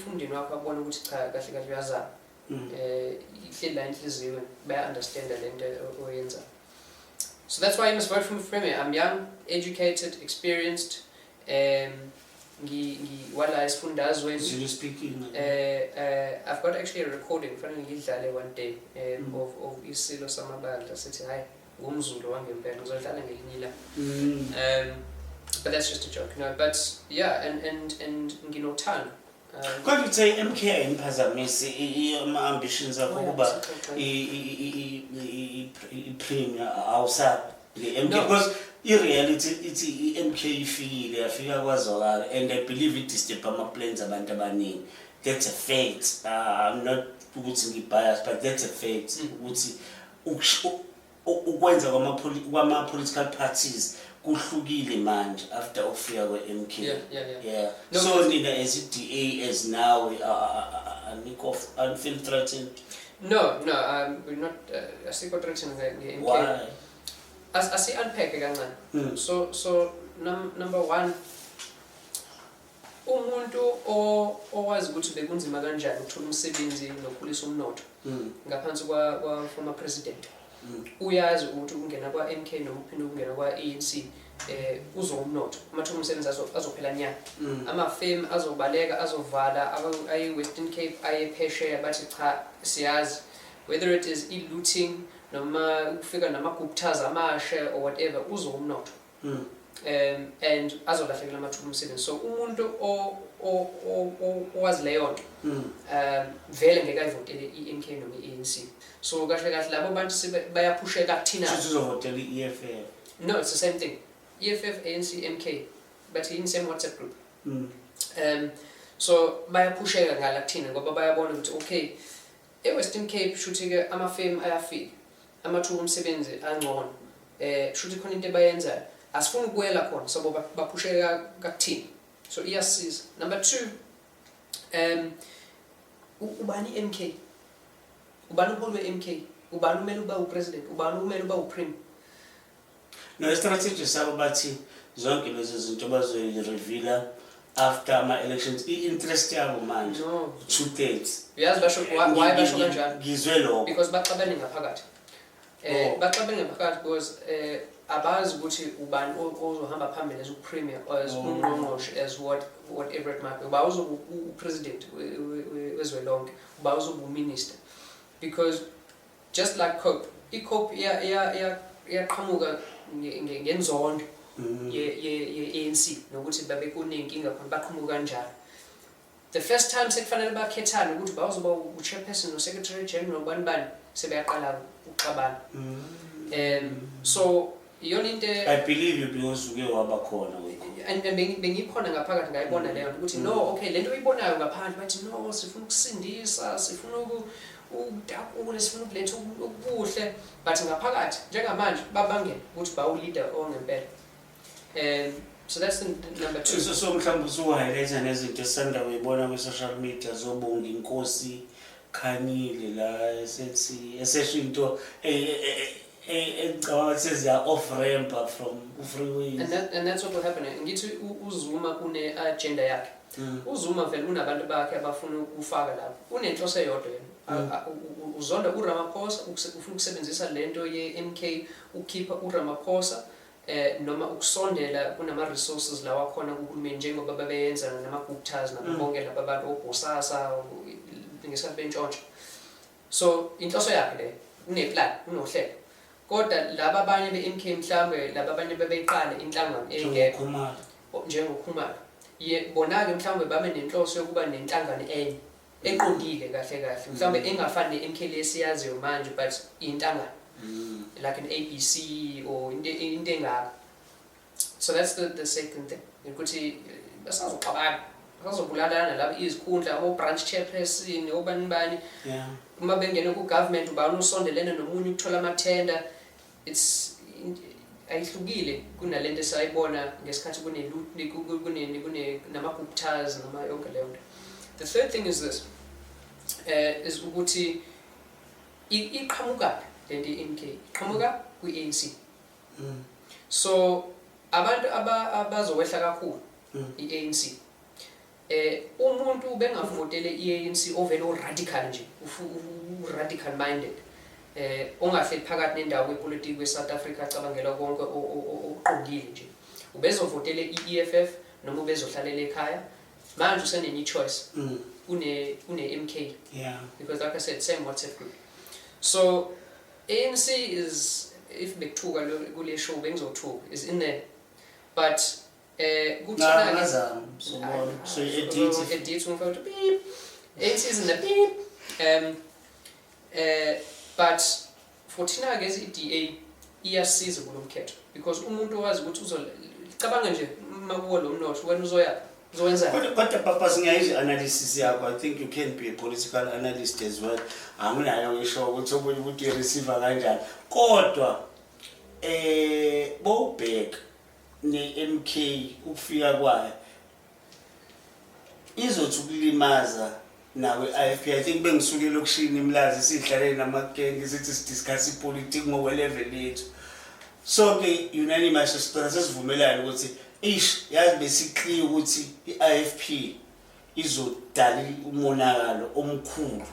umndeni wakho abona ukuthi cha, kahle kahle uyazama, ihleli la enhliziyweni, baya-understanda lento oyenzayo. So that's why you must vote for Premier. I'm young, educated, experienced, wala esifundazweni. Zulu speaking. I've got actually a recording, kufanele ngidlale one day, of isilo samabandla sithi hayi, ngumZulu wangempela. Ngizodlala ngelinye ilanga. But that's just a joke, no. But yeah, and nginothando. Kodwa uthe i-MK ayiniphazamisi ama-ambitions akho ukuba Sixoxe. I-premier, awusabi le-MK? No. Because i-reality ithi i-MK ifikile, yafika kwazwakala, and I believe i-disturb ama-plans abantu abaningi. That's a fact. I'm not ukuthi ngi-bias, but that's a fact ukuthi ukwenza kwama-political parties kuhlukile manje after ukufika kwe-MK. Yeah. No, So nina as i-DA, as now, anikho, feel threatened? No, we're not. Asikho threatened nge-MK. Why? Asi-unpack kancane. So number one, umuntu owazi ukuthi bekunzima kanjani ukuthola umsebenzi nokukhulisa umnotho ngaphansi kwa former president, uyazi ukuthi ukungena kwa-MK noma uphinde ukungena kwa-ANC, uzomnotho, amathuba omsebenzi azophela nya. Amafemu azobaleka, azovala, aye-Western Cape, aye phesheya. Bathi cha, siyazi, whether it is i-looting noma ukufika nama-Guptas amashe or whatever, uzomnotho and azolahlekela amathuba omsebenzi. So umuntu owazi leyo nto, vele ngeke ayivotele i-MK noma i-ANC. So kahle kahle labo bantu bayaphusheka kuthina. Shuthi uzovotela i-EFF? No, it's the same thing. EFF, ANC, MK, but in same WhatsApp group. So bayaphusheka ngala kuthina ngoba bayabona ukuthi okay, e-Western Cape shuthi-ke amafemu ayafika, amathuba omsebenzi angcono, shuthi khona into ebayenzayo, asifuni ukubuyela khona. So baphusheka kakuthina, so iyasisiza. Number two, ubani i-MK? Ubani umholi we-MK? Ubani umele ukuba upresident? Ubani umele ukuba upremier? No, i-strategy sabo, bathi zonke lezi zinto bazoyi-reveala after ama-elections. I-interest yabo manje No. 2/3. Uyazi basho why basho kanjalo? Ngizwe lokho. Because baxabene ngaphakathi. Oh. Baxabene ngaphakathi because abazi ukuthi ubani ozohamba phambili as upremier or as ungqongqoshe, as whatever it might be, uba uzoba upresident wezwe lonke, uba uzoba uminister. Because just like COPE, i-COPE iyaqhamuka ngenzondo ye-ANC nokuthi babe kuney'nkinga khona, baqhamuka kanjalo. The first time sekufanele bakhethane ukuthi bawuzoba u-chairperson no-secretary general, bani bani, sebeyaqala ukuxabana. So iyona into. I believe you because uke waba khona wekho. And bengikhona ngaphakathi, ngayibona leyo nto ukuthi no, okay, lento oyibonayo ngaphandle, bathi no, sifuna ukusindisa, sifuna ukutakula, sifuna ukuletha okuhle, but ngaphakathi njengamanje babangela ukuthi bawu-leader ongempela. So that's the number two. So mhlawumbe usu-highlighta nezinto esisanda kuyibona kwi-social media zoBongi Inkosi Khanyile la esethi esesho into engicabanga ukuthi seziya off ramp from freeways. And that's what will happen. Ngithi uZuma une-agenda yakhe. UZuma vele unabantu bakhe abafuna ukufaka lapho. Unenhloso eyodwa yena. Uzonda uRamaphosa, ufuna ukusebenzisa lento ye-MK ukukhipha uRamaphosa, noma ukusondela kunama resources lawa khona kuhulumeni, njengoba babeyenza nama Guptas nabo bonke laba bantu oBhosasa ngesikhathi bentshontsha. So inhloso yakhe le, kuneplan, kunohlelo. Kodwa laba abanye be-MK, mhlawumbe laba abanye bebeyiqala inhlangano engekho, Njengokhumalo. njengokhumalo, ye bona-ke mhlawumbe babe nenhloso yokuba nenhlangano enye eqondile kahle kahle, mhlawumbe engafani ne-MK le esiyaziyo manje, but inhlangano like an ABC or into engaka. So that's the second thing, ukuthi basazoxabana, basazobulalana laba, izikhundla, o-branch chairperson, obani bani. Uma bengene ku-government, ubani usondelene nomunye ukuthola amathenda. It's ayihlukile kunalento esayibona ngesikhathi kune nama-Guptas noma yonke leyo nto. The third thing is this, is ukuthi iqhamukaphi lento i-MK? Iqhamuka kwi-ANC. So abantu abazowehla kakhulu i-ANC. Umuntu bengavotele i-ANC ovele u-radical nje, u-radical minded, ongahleli phakathi nendawo kwepolitiki kwe-South Africa, acabangela konke okuqondile nje, ubezovotele i-EFF noma ubezohlalela ekhaya. Manje usenenye choice, kune MK, because like I said, same WhatsApp group. So ANC is, if bekuthuka kule show bengizothuka, is in there, but kuthina. Ngazama, sobona so edit. Edit, ungifaka ukuthi beep. ANC is in the beep. But for thina ke i-DA iyasiza kulomkhetho, because umuntu owazi ukuthi uzocabanga nje makuwo lo mnotho, wena uzoya uzowenzani? Kodwa Papa, ngiyayizwa i-analysis yakho. I think you can be a political analyst as well. Anginayo ngisho ukuthi omunye umuntu uyireceive kanjani, kodwa bowubheka ne-MK ukufika kwayo izothi ukulimaza nawe i-IFP. I think bengisuke elokishini eMlazi, sidlale namagenge, sithi sidiscuss ipolitiki ngokwe-level yethu sonke, unanimous sicela sesivumelane ukuthi ish, yazi besikliya ukuthi i-IFP izodala umonakalo omkhulu.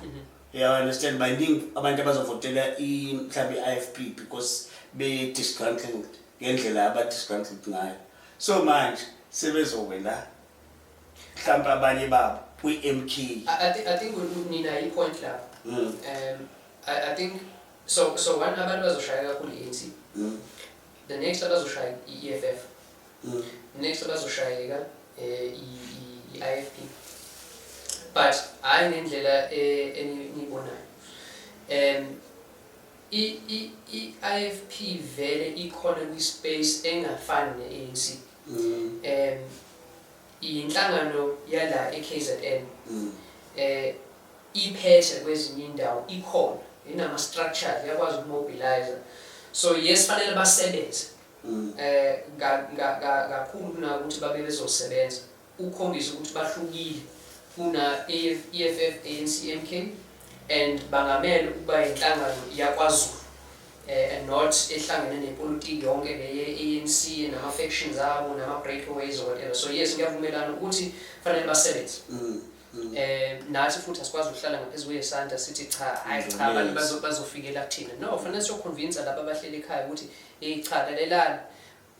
You understand? Baningi abantu abazovotela mhlawumbe i-IFP because be-disgruntled ngendlela aba-disgruntled ngayo. So manje sebezowela mhlawumbe abanye babo kwi-MK. I think nina i-point lapho. I think so one, abantu bazoshaya kakhulu i-ANC. The next abazoshaya i-EFF. Next abazoshayeka i-IFP, but hayi ngendlela eniyibonayo. I-IFP vele ikhona kwi-space engafani ne-ANC. Inhlangano yala e-KZN, iphethe kwezinye indawo, ikhona, inama structures, iyakwazi ukumobilize. So yes, fanele basebenze kakhulu kunakuthi babe bezosebenza ukukhombisa ukuthi bahlukile kuna AF, EFF, ANC, MK, and bangamele ukuba inhlangano yakwaZulu and not ehlangene nepolitiki yonke le ye-ANC nama factions abo nama breakaways or whatever. So yes, ngiyavumelana ukuthi fanele basebenze. Nathi futhi asikwazi ukuhlala ngaphezulu kwesandla sithi cha, hayi cha, abantu bazofikela kuthina. No, fanele siyoconvince laba abahleli ekhaya ukuthi hey cha, lalelani,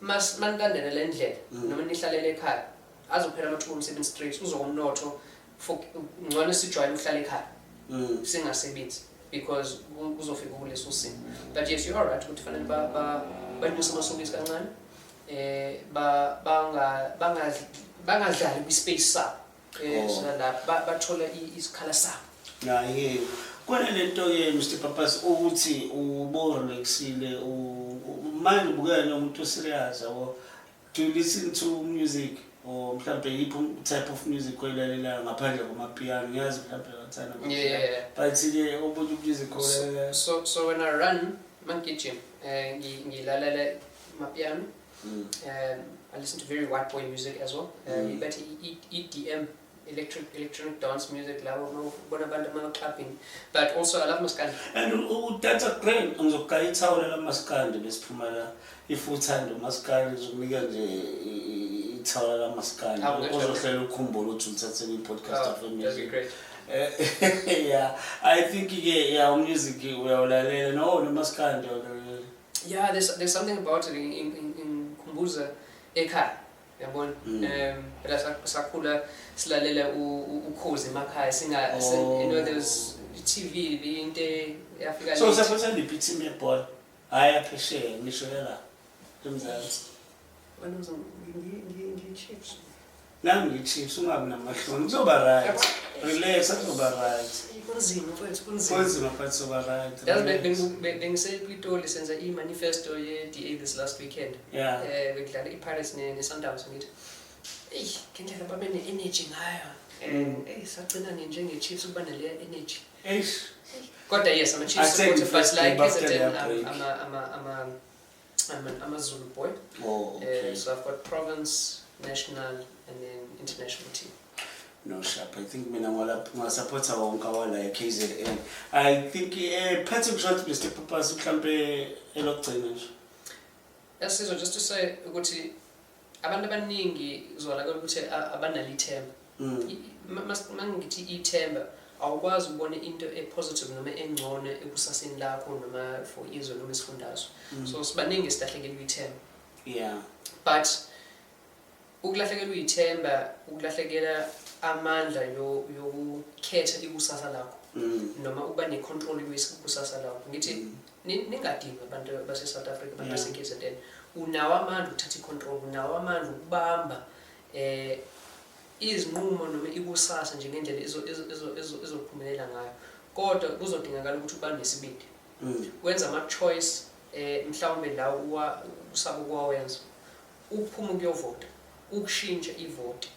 manilandele le ndlela noma nihlalele ekhaya, azophela amathuba omsebenzi straight, uzokomnotho, for ngcono sijwayele ukuhlala ekhaya singasebenzi, because kuzofika kuleso simo. But yes, you are right ukuthi fanele banyuse amasokisi kancane, ba banga bangadlali kwi-space sabo, salapha bathola isikhala sabo. Naye kona lento ke, Mr Papas, ukuthi ubo relaxile manje, ubukeka njengomuntu oserious, yabo. Do you listen to music, or mhlawumbe yiphi type of music oyilalelayo ngaphandle kwamapiano? Ngiyazi mhlawumbe uyathanda amapiano. Yeah. But ke omunye music oyilalelayo? So when I run, mangigijima, ngilalela amapiano. I listen to very white boy music as well. But EDM, electronic dance music, labo ubona abantu ama-clubbing. But also I love maskandi. And udansa grand. Ngizokugaya ithawula lamaskandi besiphuma la. If uthanda umaskandi, ngizokunika nje ithawula lamaskandi. Awu, ngiyajabula. Ozohlela ukukhumbula ukuthi ulithathe kwi-podcast Oh, of that'd be music. great. Yeah, I think ke, yeah, umusic uyawulalela, no, nomaskandi uyawulalela. Yeah, there's something about it in Kumbuza ekhaya. Yabona? Phela sakhula silalela ukhozi emakhaya singa you know, there's I-TV into eyafika So late. usapotha liphi i-team yebhola? Hhayi aphesheya, ngisho yala eMzansi. Wena ngiyi-Chiefs. Nami ngiyi-Chiefs, ungabi namahloni, kuzoba right. Relax, kuzoba right. Kunzima mfowethu, kunzima. Kunzima but kuzoba right. Yazi Relax. bengisePitoli senza i-manifesto ye-DA this last weekend. Bekudlala i-Pirates ne-Sundowns ngithi. Eyi, ngendlela babe ne-energy ngayo. Eyi, sagcina njenge-Chiefs ukuba naleya energy. Eish. Kodwa yes, I'm a Chiefs I take supporter, the but first like game after KZN, their I'm, break. I'm a Zulu boy. Oh, okay. So I've got province, national, and then international team. No, sharp. I think mina ngasupporta wonke awala e-KZN. I think parting shot, Mr. Pappas, mhlampe elokugcina nje. Yasizwa, just to say ukuthi abantu abaningi kuzwakala ukuthi abanalo ithemba. Mangithi ithemba, awukwazi ukubona into e-positive noma engcono ekusaseni lakho noma for izwe noma isifundazwe. So sibaningi silahlekelwe ithemba. But ukulahlekelwa ithemba, ukulahlekela amandla yokukhetha ikusasa lakho. Noma ukuba ne-control kwikusasa lakho. Ngithi ningadingi abantu base-South Africa, abantu base-KZN. Unawo amandla ukuthatha i-control, unawo amandla ukubamba izinqumo noma ikusasa nje ngendlela ezophumelela ngayo. Kodwa kuzodingakala ukuthi ube nesibindi. Wenza ama-choice mhlawumbe la usaba ukuwawenza. Ukuphuma ukuyovota, ukushintsha ivoti,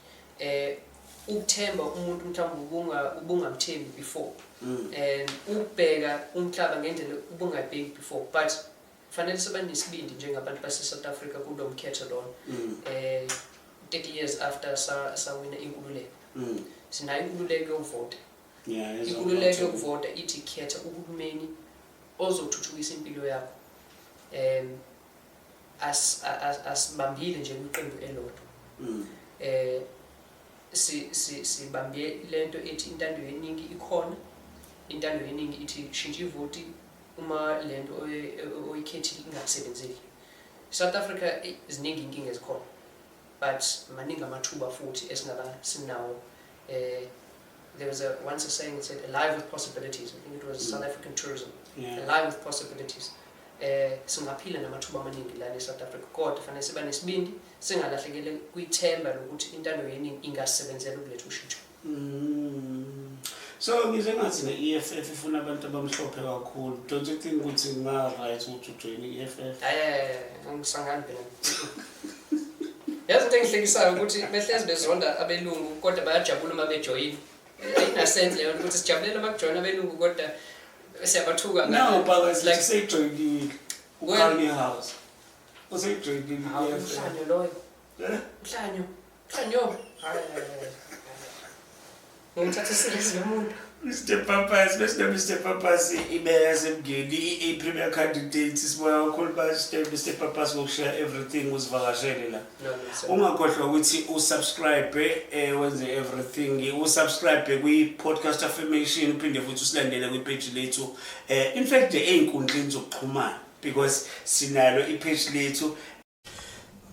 ukuthemba umuntu mhlawumbe ubungamthembi before. And ukubheka umhlaba ngendlela ubungayibheki before, but fanele sibe nesibindi njengabantu base-South Africa kulo mkhetho lona. 30 years after sawina inkululeko. Sinayo inkululeko yokuvota. Yeah, Inkululeko yokuvota ithi khetha uhulumeni ozothuthukisa impilo yakho. Asibambile nje kwiqembu elodwa. Sibambe lento ethi intando yeningi ikhona. Intando yeningi ithi shintsha ivoti uma lento oyikhethile ingakusebenzeli. South Africa ziningi inkinga ezikhona, but maningi amathuba futhi esingaba sinawo. There was a once a saying that said alive with possibilities. I think it was South African tourism. Alive with possibilities. Singaphila namathuba amaningi lana eSouth Africa, kodwa fanele sibe nesibindi, singalahlekele kwithemba lokuthi intando yeningi ingasebenzela ukuletha ushintsho. So ngizwe ngathi ne-EFF ifuna abantu abamhlophe kakhulu. Don't you think ukuthi kunga-right ukuthi ujoyine i-EFF? Hayi, hayi, hayi, angisangani phela. Yazi into engihlekisayo ukuthi behlezi bezonda abelungu kodwa bayajabula uma bejoyina. Ayina-sense leyo nto ukuthi sijabulela uma kujoyina abelungu kodwa siyabathuka No, ngale. but it's Like, like seyijoyinile. Well- uCarney House. Useyijoyinile Hawu, i-EFF. umhlanyo loyo. Eh? Umhlanyo. Umhlanyo. Hayi, hayi, hayi. Ngimthatha serious lo muntu. Mr Pappas, bese Mr Pappas imeya yaseMngeni, i-premier candidate, sibonga kakhulu Mr Pappas ngokushare everything usivakashele la. No, no, sir. Ungakhohlwa ukuthi usubscribe, wenze everything, usubscribe kwi-podcast affirmation, uphinde futhi usilandele kwi-page lethu. In fact ey'nkundleni zokuxhumana, because sinalo i-page lethu.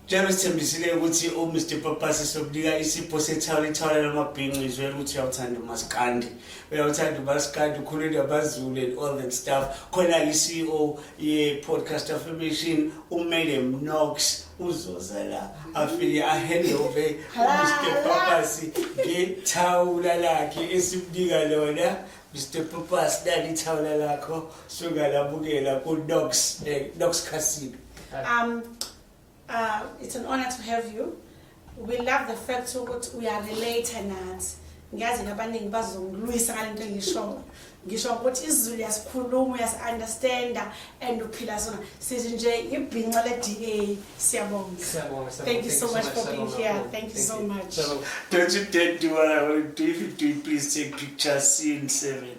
Njengoba sithembisile ukuthi u-Mr Pappas sokunika isipho sethawula, ithawula lamabhinci, izwela ukuthi uyawuthanda umaskandi. Uyawuthanda umaskandi, ukhulule nabaZulu and all that stuff. Khona i-CEO ye-podcast affirmation, uMadam Knox, uzoza la. Afike a-hand over u-Mr Pappas ngethawula lakhe esimnika lona. Mr Pappas, nali ithawula lakho, sungalabukela ku-Knox, Knox Casino. It's an honor to have you. We love the fact ukuthi we are related nathi. Ngiyazi nabaningi bazongilwisa ngalento engishoyo. Ngisho ukuthi isiZulu uyasikhuluma, uyasi-understanda and uphila sona. Sithi nje ibhinca le-DA. Siyabonga. Siyabonga, siyabonga. Thank you so much for being Siyabonga here. kakhulu. Thank you Thank so you. much. Siyabonga. Don't you dare do what I want to do. If you do, please take pictures. See you in 7.